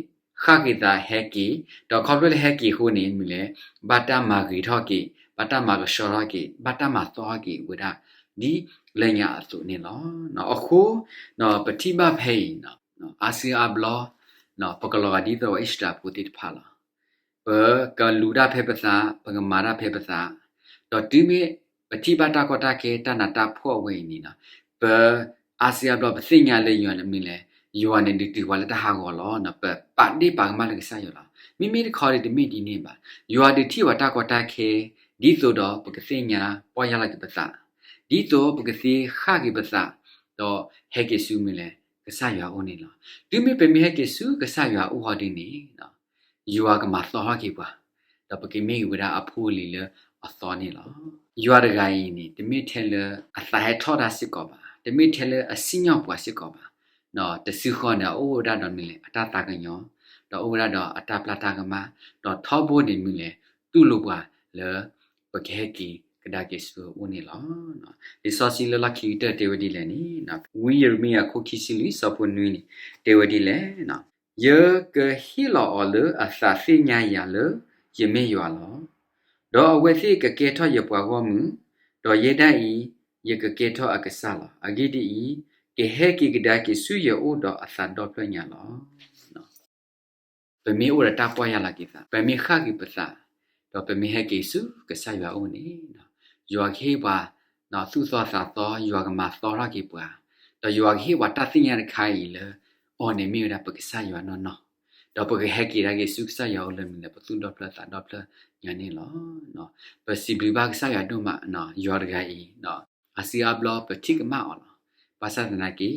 ဃၣ်က့ၤသးဟဲက့ၤ, ဒီးခီဖျိလၢဟဲက့ၤအဃိန့ၣ်မနုၤလဲၣ်, ဘၣ်တၢ်မၤဂ့ၤထီၣ်က့ၤ, ဘၣ်တၢ်မၤကဆှီထီၣ်က့ၤ, ဘၣ်တၢ်မၤသီထီၣ်က့ၤဝဲဒၣ် ဒ်လၢညါအသိးန့ၣ်လီၤ. အဃိ ပထံၣ်ဘၣ်ဖဲအံၤ အါစုအါဘျီ ပကလီၤဂာ်ဒ်သိးပှၤအံၣ်စရ့လးဖိသ့ၣ်တဖၣ်လီၤ. ပကလူၤတၢ်ဖဲပသး, ပကမၤတၢ်ဖဲပသး, ဒီးတုၤမ့ၢ်ပထံၣ်ဘၣ်တၢ်ကီတၢ်ခဲ တၢ်နးတၢ်ဖှီၣ်အဝဲအံၤန့ၣ်လီၤ, ပအါစုအါဘျီပသ့ၣ်ညါလၢယွၤန့ၣ်မနုၤလဲၣ်, ယွၤန့ၣ်ဒုးတုၤပှၤလၢတၢ်ဟးဂီၤလီၤ. ပပာ်ဒ့ၣ်ပာ်ကမၣ်လၢကစၢ်ယွၤလီၤ. မ့မ့ၢ်တခီဒုးတမ့ၢ်ဒ်န့ၣ်ဘၣ်. ယွၤဒုးထံၣ်ပှၤတၢ်ကီတၢ်ခဲ ဒ်သိးဒီးပကသ့ၣ်ညါပီၢ်ယၢ်လီၤက့ၤပသး, ဒ်သိးပကသ့ဃၣ်က့ၤပသး, ပ ဒီးဟဲက့ၤဆူမ့ၢ်လဲၣ် ကစၢ်ယွၤအအိၣ်န့ၣ်လီၤ. တုၤမ့ၢ်ပမ့ၢ်ဟဲက့ၤဆူကစၢ်ယွၤအအိၣ်ဟီဒ်န့ၣ် ယွၤကမၤသီထီၣ်က့ၤပှၤ, ဒီးပကမ့ၢ်က့ၤဝဲဒၣ်အဖိအလံၤလၢအသီန့ၣ်လီၤ. ယွၤတဂၤအံၤန့ၣ် တမ့ၢ်ထဲလၢအသးဟဲထီၣ်တၢ်စ့ၢ်ကီးဘၣ်, တမ့ၢ်ထဲလၢအစံၣ်ညီၣ်ပှၤစ့ၢ်ကီးဘၣ်, တစုဃီန့ၣ် အအိၣ်ဝဲဒၣ်ဒီးမ့ၢ်လဲၣ် အတၢ်သးကညီၤ, ဒီးအိၣ်ဝဲဒၣ်ဒီးအတၢ်ပျၢ်တၢ်ကမၣ်, ဒီးထီဘိန့ၣ်မ့ၢ်လဲၣ် တူၢ်လိာ်ပှၤလၢ ပကဟဲက့ၤကဒါက့ၤဆူအအိၣ်န့ၣ်လီၤ. လံာ်စီဆှံလၢလီၢ်ခံကတၢၢ်တဲဝဲဒ်လဲၣ်န့ၣ်, ဝံယံးရမံယၤခိၣ်ခံဆံလွံၢ် ဆၢဖိနွံန့ၣ် တဲဝဲဒ်လဲၣ်, ယကဟ့ၣ်လီၤအီၤလၢအသးသ့ၣ်ညါယၤလၢယမ့ၢ်ယွၤလီၤ. ဒီးအဝဲသ့ၣ်ကကဲထီၣ်ယပှၤဂီၢ်မုၢ်, ဒီးယဲဒၣ်အံၤ ယကကဲထီၣ်အကစၢ်လီၤ. အဂ့ၢ်ဒ်အံၤ, ကဟဲက့ၤကဒါက့ၤဆူယအိၣ်ဒီးအသးဒီဖျၢၣ်ညါလီၤ. ပမ့ၢ်အိၣ်ဒီးတၢ်ပီၢ်ယၢ်လီၤက့ၤသး, ပမ့ၢ်ဃၣ်က့ၤပသး, ဒီးပမ့ၢ်ဟဲက့ၤဆူကစၢ်ယွၤအအိၣ်န့ၣ်, ယွၤကဟ့ၣ်ပှၤသူၣ်သီသးသီ, ယွၤကမၤသီထီၣ်က့ၤပှၤ, ဒီးယွၤကဟ့ၣ်ပှၤတၢ်သ့ၣ်ညါတခါအံၤလၢ အီၤန့ၣ်မ့ၢ်ဝဲဒၣ်ပကစၢ်ယွၤနီၢ်နီၢ်, ဒီးပကဟဲက့ၤဒၣ်က့ၤဆူကစၢ်ယွၤအအိၣ်လၢမ့ၢ်လဲၣ် ပသူၣ်ဒီဖျၢၣ်သးဒီဖျၢၣ်ညါန့ၣ်လီၤ. ပစံးဘျုးဘၣ်ကစၢ်ယွၤဒိၣ်မး, ယွၤတဂၤအံၤ အစုအါဘျီပထံၣ်ကမၣ်အီၤလီၤ. ဘၣ်ဆၣ်သနာ်က့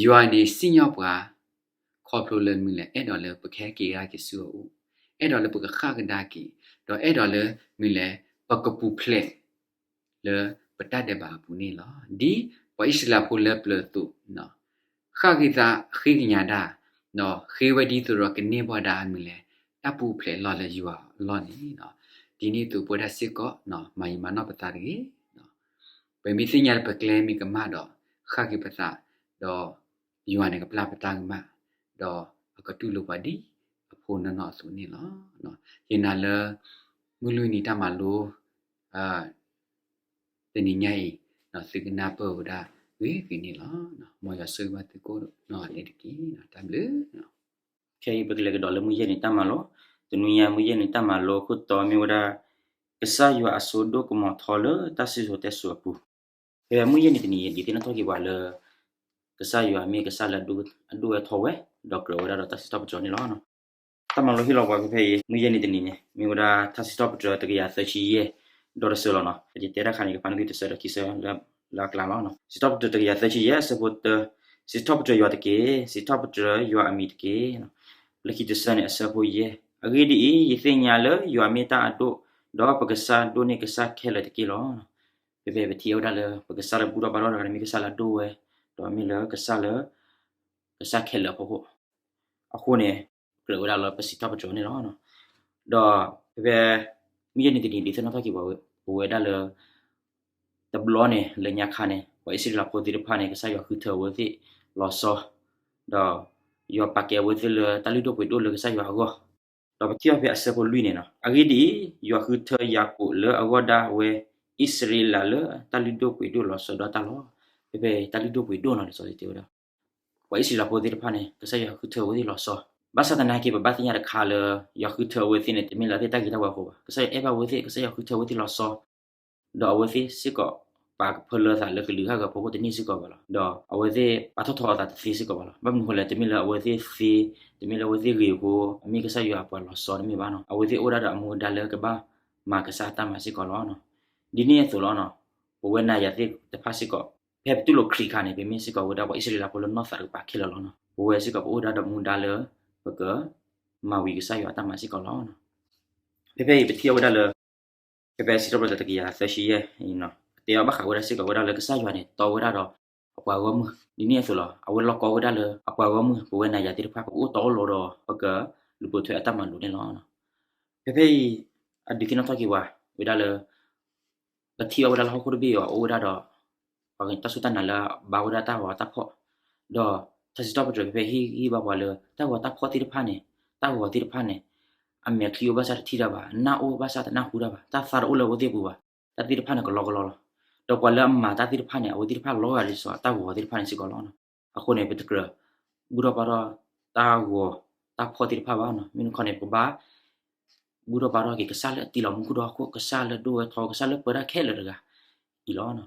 ယွၤန့ၣ်စံၣ်ညီၣ်ပှၤ ခီဖျိလၢမ့ၢ်လဲၣ် အဲၣ်ဒိးလၢပကဟဲက့ၤကဒါက့ၤဆူအအိၣ်, အဲၣ်ဒိးလၢပကဃၣ်ကဒါက့ၤ, ဒီးအဲၣ်ဒိးလၢမ့ၢ်လဲၣ် ပကပူၤဖျဲး လၢပတၢ်ဒဲးဘးအပူၤန့ၣ်လီၤ. ဒ်ပှၤအံၣ်စရ့လးဖိလၢပျၢၤအသိး, ဃၣ်က့ၤသးဃ့ကညးဒၣ်, ဒီးဃ့ဝဲဒ်သိးဒီးကန့ၢ်ဘၣ်ဒၣ်မ့ၢ်လဲၣ် တၢ်ပူၤဖျဲးလီၤလၢယွၤအလီၢ်န့ၣ်, ဒ်န့ၣ်အသိးပဝဲဒၣ်စ့ၢ်ကီး မၤယံာ်မၤနီၢ်ပသးတဂ့ၤ. ပမ့ၢ်သ့ၣ်ညါလၢပကျဲမ့ၢ်ကမၣ်ဒီး ဃၣ်က့ၤပသး, ဒီးယွၤန့ၣ်ကပျၢ်ပတၢ်ကမၣ်, ဒီးအကတူၢ်လိာ်ပှၤဒ်အဖိနီၢ်နီၢ်အသိးန့ၣ်လီၤ. ယနာ်လၢ မုၢ်လွံၢ်နံၤတၢ်မၤလိ တနံၤညါအံၤ သုကနၢ်ပၢၢ်ဝဲဒၣ်ဂ့ၤဂ့ၤန့ၣ်လီၤ. မ်ယွၤဆိၣ်ဂ့ၤဘၣ်သုကိးနီၢ်ဂၤဒဲးတက့ၢ်. တၢ်ဘျုး ခဲအံၤပကလဲၤကဒီးလၢမုၢ်ယဲၢ်နံၤတၢ်မၤလိ, တနွံညါမုၢ်ယဲၢ်နံၤတၢ်မၤလိခိၣ်တီမ့ၢ်ဝဲဒၣ် ကစၢ်ယွၤအစိဒိၣ်ကမီၤထီလၢတၢ်စံၣ်စိၤတဲစိၤအပူၤ. ဖဲမုၢ်ယဲၢ်နံၤတနံၤအံၤ ဒုးသ့ၣ်နီၣ်ထီၣ်က့ၤပှၤလၢ ကစၢ်ယွၤမ့ၢ်ကစၢ်လၢအဒိၣ်ဝဲထီဝဲ, ဒီးကြၢးဝဲဒၣ်ဒီးတၢ်စံးထီၣ်ပတြၢၤန့ၣ်လီၤ. တၢ်မၤလိဟ့ၣ်လီၤပှၤဖဲဖဲအံၤ မုၢ်ယဲၢ်နံၤတနံၤန့ၣ် မ့ၢ်ဝဲဒၣ်ထါစံးထီၣ်ပတြၢၤတကယၤသၢဆံယဲၢ် ဒီတဆၢလီၤနီၤ. ယတဲတၢ်တခါန့ၣ် ယကဖးန့ၢ်သုတဆၢဒီးခံဆၢလၢအကျါလီၤ. စံးထီၣ်ပတြၢၤတကယၤသၢဆံယဲၢ် အဆၢဖိတၢ, စံးထီၣ်ပတြၢၤယွၤတက့ၢ်, စံးထီၣ်ပတြၢၤယွၤအမံၤတက့ၢ်. လၢခံတဆၢန့ၣ် အဆၢဖိယဲၢ်, အဂ့ၢ်ဒ်အံၤ, ယသ့ၣ်ညါလၢယွၤမ့ၢ်တၢ်အဒိၣ်, ဒီးပကစၢ်ဒိၣ်န့ၢ်ကစၢ်ခဲလၢာ်တက့ၢ်လီၤ. ဖဲဖဲပထံၣ်ဝဲဒၣ်လၢ ပကစၢ်လၢဘူၣ်ထီၣ်ဘါထီၣ်တဂၤန့ၣ် မ့ၢ်ကစၢ်လၢအဒိၣ်ဝဲ, ဒီးမ့ၢ်လၢကစၢ်လၢ ကစၢ်ခဲလၢာ်အဖီခိၣ်, အဃိန့ၣ် ကြၢးဝဲဒၣ်လၢပစံးထီၣ်ပတြၢၤန့ၣ်လီၤ. ဒီးဖဲဖဲ မုၢ်ယဲၢ်နံၤတနံၤ ဒုးသ့ၣ်နီၣ်ထီၣ်က့ၤပဝဲဒၣ်လၢ တဘျီန့ၣ် လၢညါခါန့ၣ် ပှၤအံၣ်စရ့လးဖိသ့ၣ်တဖၣ်န့ၣ် ကစၢ်ယွၤဃုထၢအဝဲသ့ၣ်လီၤဆီ, ဒီးယွၤပာ်ကဲအဝဲသ့ၣ်လၢတၢ်လုၢ်ဒိၣ်ပှ့ၤဒိၣ်လၢကစၢ်ယွၤအဂီၢ်, ဒီးပထံၣ်ဘၣ်ဖဲအဆၢဖိလွံၢ်န့ၣ်နီၤ, အဂ့ၢ်ဒ်အံၤ, ယွၤဃုထၢယၤကိာ်လၢအဂီၢ်ဒၣ်ဝဲ အံၣ်စရ့လးလၢတၢ်လုၢ်ဒိၣ်ပှ့ၤဒိၣ်လီၤဆီဒီးတၢ်လီၤ. ဖဲဖဲတၢ်လုၢ်ဒိၣ်ပှ့ၤဒိၣ်နီၤ လံာ်စီဆှံတဲဝဲဒၣ် ပှၤအံၣ်စရ့လးဖိသ့ၣ်တဖၣ်န့ၣ် ကစၢ်ယွၤဃုထၢအဝဲသ့ၣ်လီၤဆီ, ဘၣ်ဆၣ်သနာ်က့ ပဘၣ်သ့ၣ်ညါတခါလၢ ယွၤဃုထၢအဝဲသ့ၣ်န့ၣ် တမ့ၢ်လၢအဝဲသ့ၣ်တၢ်ဂ့ၤတၢ်ဝါအဃိဘၣ်. ကစၢ်ယွၤအဲၣ်ဘၣ်အဝဲသ့ၣ်, ကစၢ်ယွၤဃုထၢအဝဲသ့ၣ်လီၤဆီ, ဒီးအဝဲသ့ၣ်စ့ၢ်ကီး ပာ်ကဖၢလၢသးလၢကလုာ်ဂၤဂၤအဖီခိၣ်တန့ၢ်စ့ၢ်ကီးဘၣ်လီၤ. ဒီးအဝဲသ့ၣ်ပာ်ထီၣ်ထီအသးတသ့စ့ၢ်ကီးဘၣ်လီၤ. ဘၣ်မနုၤအဃိလဲၣ်, တမ့ၢ်လၢအဝဲသ့ၣ်သ့, တမ့ၢ်လၢအဝဲသ့ၣ်ဂ့ၤအဃိ အမ့ၢ်ကစၢ်ယွၤအပှၤလီၤဆီတမ့ၢ်ဘၣ်နီၤ. အဝဲသ့ၣ်အိၣ်ဒၣ်ဒီးအမူဒါလၢကဘၣ်မၤကစၢ်အတၢ်မၤစ့ၢ်ကီးလီၤ. ဒ်န့ၣ်အသိးလီၤနီၤ, ပဝဲနၤယၤသ့ၣ်တဖၣ်စ့ၢ်ကီး ဖဲပတူၢ်လိာ်ခရံာ်အခါန့ၣ် ပမ့ၢ်စ့ၢ်ကီးဝဲဒၣ်ပှၤအံၣ်စရ့လးဖိလၢနီၢ်သးတကပၤခဲလၢာ်လီၤနီၤ. ပဝဲစ့ၢ်ကီးပအိၣ်ဒၣ်ဒီးမူဒါလၢ ပကမၤဝံၤကစၢ်ယွၤအတၢ်မၤစ့ၢ်ကီးလီၤ. ဖဲဖဲအံၤပထံၣ်အီၤဝဲဒၣ်လၢ ဖဲဖဲစံးထီၣ်ပတြၢၤတကယၤသၢဆံယဲၢ်အံၤနီၤ, တဲအီၤဘၣ်ဃးဝဲဒၣ်စ့ၢ်ကီးဝဲဒၣ်လၢကစၢ်ယွၤန့ၣ် တီဝဲဒၣ်ဒီးအပှၤဂီၢ်မုၢ်, ဒ်န့ၣ်အသိးလီၤ. အဝဲလီၢ်ကီဝဲဒၣ်လၢအပှၤဂီၢ်မုၢ် ပဝဲနၤယၤသ့ၣ်တဖၣ် ပကအိၣ်တီအိၣ်လိၤဒီး ပကလူၤပိာ်ထွဲအတၢ်မၤလိာ်န့ၣ်လီၤ. ဖဲဖဲအံၤ အဒုးသ့ၣ်နီၣ်ထီၣ်က့ၤပှၤဝဲဒၣ်လၢ ပထံၣ်အီၤဝဲဒၣ်လၢဟီၣ်ခိၣ်တဘ့ၣ်အံၤ အိၣ်ဝဲဒၣ်ဒီး ပှၤကညီတၢ်စူၢ်တၢ်နာ်လၢအဘါဝဲဒၣ်တၢ်ဂီၤတၢ်ဖှီၣ်, ဒီးထါစံးထီၣ်ပတြၢၤဖဲဖဲဟ့ၣ်ဂံၢ်ဘါပှၤလၢ တၢ်ဂီၤတၢ်ဖှီၣ်သ့ၣ်တဖၣ်န့ၣ်, တၢ်ဂီၤသ့ၣ်တဖၣ်န့ၣ် အမဲာ်ချံအိၣ်ဘၣ်ဆၣ်တထံၣ်တၢ်ဘၣ်, အနၢ်အိၣ်ဘၣ်ဆၣ်တနၢ်ဟူတၢ်ဘၣ်, တၢ်သါတအိၣ်လၢအဝဲသ့ၣ်အပူၤဘၣ်, တၢ်သ့ၣ်တဖၣ်န့ၣ်ကလီကလီလီၤ. ဒီးပှၤလၢအမၤတၢ်သ့ၣ်တဖၣ်န့ၣ် အဝဲသ့ၣ်တဖၣ်လီၤဂာ်ဒ်သိး တၢ်ဂီၤသ့ၣ်တဖၣ်န့ၣ်စ့ၢ်ကီးလီၤ. အဃိန့ၣ် ပတကြၢးဘူၣ်ထီၣ်ဘါထီၣ်တၢ်ဂီၤတၢ်ဖှီၣ်သ့ၣ်တဖၣ်ဘၣ်နီၤ. မ့ၢ်တခီန့ၣ် ပကဘၣ် ဘူၣ်ထီၣ်ဘါထီၣ်က့ၤကစၢ်လၢအတ့လီၤမူခိၣ်ဒီးဟီၣ်ခိၣ်, ကစၢ်လၢဒိၣ်ဝဲထီ, ကစၢ်လၢပၢတၢ်ခဲလၢာ်တဂၤအံၤလီၤ.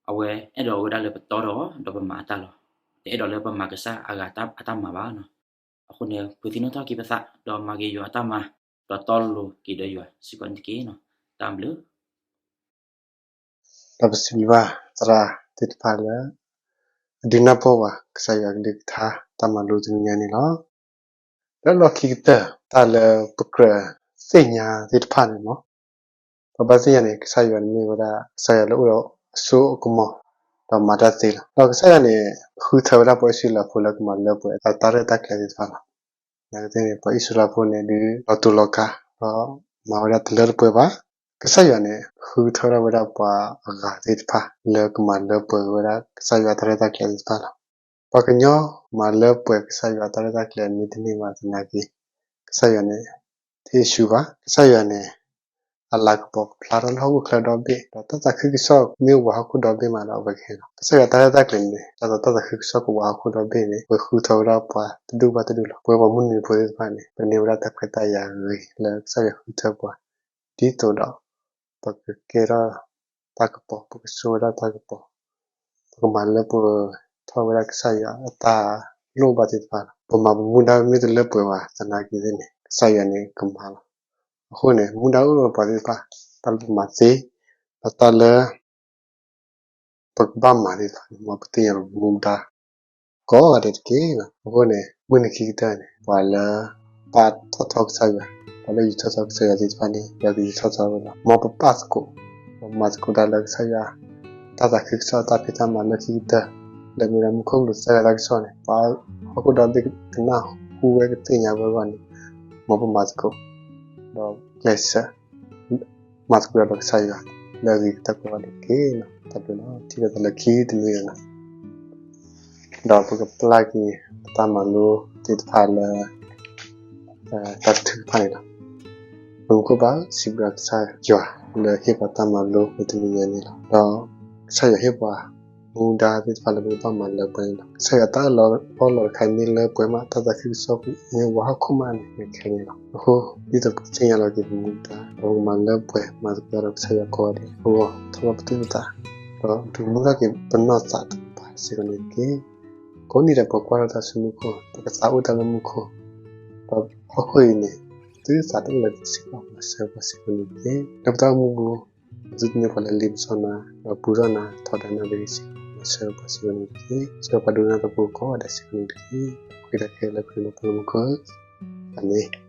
အဝဲအဲၣ်ဒိးဝဲဒၣ်လၢပတီဒီး ဒီးပမၤအတၢ်လီၤ. တအဲၣ်ဒိးလၢပမၤကစၢ်အဂၤအတၢ်မၤဘၣ်နီၤ. အဃိန့ၣ် ပှ့ၤသ့ၣ်နီၣ်ထီၣ်က့ၤပသး ဒီးမၤက့ၤယွၤအတၢ်မၤ, ဒီးတီလိၤက့ၤဒီးယွၤစ့ၢ်ကီးန့ၣ်တက့ၢ်နီၤ. တၢ်ဘျုး ဒီးပစံးဘျုးဘၣ်သရၣ်သ့ၣ်တဖၣ်လၢ အဒုးနၢ်ပၢၢ်ဝဲ ကစၢ်ယွၤကလုၢ်ကထါတၢ်မၤလိတနံၤညါန့ၣ်လီၤ. လၢလီၢ်ခံကတၢၢ် တၢ်လၢပကြၢးသ့ၣ်ညါသ့ၣ်တဖၣ်န့ၣ်မ့ၢ် ပဘၣ်သ့ၣ်ညါန့ၣ် ကစၢ်ယွၤန့ၣ်မ့ၢ်ဝဲဒၣ် ကစၢ်ယွၤလၢအိၣ်ဒီးအစိအကမီၤ ဒီးမၤတၢ်သ့လီၤ. ဒီးကစၢ်ယွၤန့ၣ် ဃုထၢဝဲဒၣ်ပှၤအံၣ်စရ့လးဖိလၢကမၤလၢပှဲၤအတၢ်ရဲၣ်တၢ်ကျဲၤသ့ၣ်တဖၣ်လီၤ. နာ်က့သ့ၣ်န့ၣ် ပှၤအံၣ်စရ့လးဖိန့ၣ် ဒုးလီၤတူာ်လီၤကာ် ဒီးမၤဝဲဒၣ်တလၢတပှဲၤဘၣ်. ကစၢ်ယွၤန့ၣ် ဃုထၢထီၣ်ဝဲဒၣ်ပှၤအဂၤသ့ၣ်တဖၣ် လၢကမၤလၢပှဲၤဝဲဒၣ်ကစၢ်ယွၤတၢ်ရဲၣ်တၢ်ကျဲၤသ့ၣ်တဖၣ်လီၤ. ပှၤကညီမၤလၢပှဲၤကစၢ်ယွၤတၢ်ရဲၣ်တၢ်ကျဲၤမ့ၢ်တန့ၢ်ဘၣ်သနာ်က့ ကစၢ်ယွၤန့ၣ် တဟ့ၣ်ဆူၣ်ဘၣ်. ကစၢ်ယွၤန့ၣ် အလၤကပီၤကဖျါထီၣ်လၢဟီၣ်ခိၣ်ချၢဒီဘ့ၣ် ဒီးတၢ်သးခုကစီၣ်မ့ၢ်ဝးဟီၣ်ခိၣ်ဒီဘ့ၣ်မးဒီးအဝဲကဟဲလီၤ. ကစၢ်ယွၤတၢ်ရဲၣ်တၢ်ကျဲၤန့ၣ် ဒ်သိးတၢ်သးခုကစီၣ်ကဝးဟီၣ်ခိၣ်ဒီဘ့ၣ်န့ၣ် အဝဲဃုထၢဝဲဒၣ်ပှၤတဒူၣ်ဘၣ်တဒူၣ်လီၤ. ပဝဲပှၤမုၢ်နံၤဖိသ့ၣ်တဖၣ်န့ၣ် ပန့ၢ်ဝဲဒၣ်တၢ်ခွဲးတၢ်ယာ်ဂ့ၤလၢကစၢ်ယွၤဃုထၢပှၤ ဒ်သိးဒီး ပကကဲထီၣ်တၢ်ကပီၤ ပကစိာ်ဝဲဒၣ်တၢ်ကပီၤ ပကမၤလၢပှဲၤထီၣ်ဝဲဒၣ်ကစၢ်ယွၤအတၢ်လိၣ်ဘၣ်သ့ၣ်တဖၣ်လီၤ. ပမၤပမူဒါမ့ၢ်တလၢပှဲၤဘၣ်သနာ်က့သ့ၣ်န့ၣ် ကစၢ်ယွၤန့ၣ်ကမၤလီၤ. အဃိန့ၣ် မူဒါအိၣ်ဒီးပှၤသ့ၣ်တဖၣ် တၢ်လၢပမၤသ့ ဒီးတၢ်လၢ ပကဘၣ်မၤသ့ၣ်တဖၣ်န့ၣ် မ်ပသ့ၣ်ညါပမူဒါ ကိးဂၤဒဲးတက့ၢ်. အဃိန့ၣ် မုၢ်နံၤခံကတၢၢ်န့ၣ် ပှၤလၢဘၣ်ထီၣ်ထီကစၢ်ယွၤ ပှၤလၢယူးထီၣ်ထီကစၢ်ယွၤသ့ၣ်တဖၣ်န့ၣ် ယွၤကယူးထီၣ်ထီဝဲလီၤ. မ်ပပာ်သကိး ပမၤသကိးတၢ်လၢကစၢ်ယွၤ တၢ်သးခုကစီၣ်တၢ်ဖံးတၢ်မၤလၢခံကတၢၢ် လၢမ့ၢ်ဒၣ်မူခိၣ်ကလူးသၢဂၤတၢ်ကစီၣ်န့ၣ် ပှၤဟီၣ်ခိၣ်ဒီဘ့ၣ်ကနၢ်ဟူဝဲကသ့ၣ်ညါဝဲအဂီၢ်န့ၣ် မ်ပမၤသကိး ဒီးကျဲးစၢး မၤသကိးဒီးကစၢ်ယွၤ လၢအဂ့ၤကတၢၢ်ကိးဂၤဒဲးတက့ၢ်. တၢ်ဘျုးလီၤ. ထံၣ်လိာ်သးလၢခံတနွံန့ၣ်လီၤ. ဒီးပကပျၢ်က့ၤပတၢ်မၤလိသ့ၣ်တဖၣ်လၢ တၢ်တထုကဖၣ်န့ၣ်လီၤ. ပမူခိၣ်ဘၣ်စံးဘျုးကစၢ်ယွၤလၢဟ့ၣ်ပှၤတၢ်မၤလိလၢတနံၤညါန့ၣ်လီၤ. ဒီးကစၢ်ယွၤဟ့ၣ်ပှၤ မူဒါသ့ၣ်တဖၣ်လၢပကဘၣ်မၤလၢပှဲၤန့ၣ်လီၤ. ကစၢ်ယွၤတၢ်အၢၣ်လီၤအီလီၤတခါအံၤမ့ၢ်လၢပှဲၤမး တၢ်သးခုကစီၣ်မ့ၢ်ဝးဟီၣ်ခိၣ်မးန့ၣ် မ့ၢ်ခဲန့ၣ်လီၤ. အဃိ ဒ်သိးပကသ့ၣ်ညါလီၤက့ၤပမူဒါ ဒီးပကမၤလၢပှဲၤ မၤသကိးဒီးကစၢ်ယွၤကိးဂၤဒဲးအဂီၢ် ထီၣ်ဘၣ်ပသူၣ်ပသး ဒီးဒုးမူထီၣ်က့ၤပနီၢ်သးတကပၤစ့ၢ်ကီးန့ၣ်တက့ၢ်. ကိးနံၤဒဲးပှၤကွၢ်ထီၣ်တၢ်ဆူမူခိၣ် ပကသးအိၣ်တၢ်လၢမူခိၣ် ဒီးဟီၣ်ခိၣ်အံၤန့ၣ် သုသးတအိၣ်လၢၤတဂ့ၤစ့ၢ်ကီး မၤစၢၤပှၤစ့ၢ်ကီးန့ၣ်တက့ၢ်. လၢပတၢ်အိၣ်မူပူၤ သုတမ့ၢ်ပှၤလၢလ့ပစီနၤ ဒီးပူထီၣ်နၤ ထီဒါနၤတဂ့ၤစ့ၢ်ကီး မၤစၢၤပှၤစ့ၢ်ကီးန့ၣ်တက့ၢ်. စၢၤပှၤဒိကနၣ်တၢ်ဖိကိးဂၤဒဲးစ့ၢ်ကီးန့ၣ်တက့ၢ်. ဃ့တၢ်ခဲလၢာ်လၢခရံာ်ဖိလၢမူခိၣ်ဧၢ, အၤမ့ၣ်.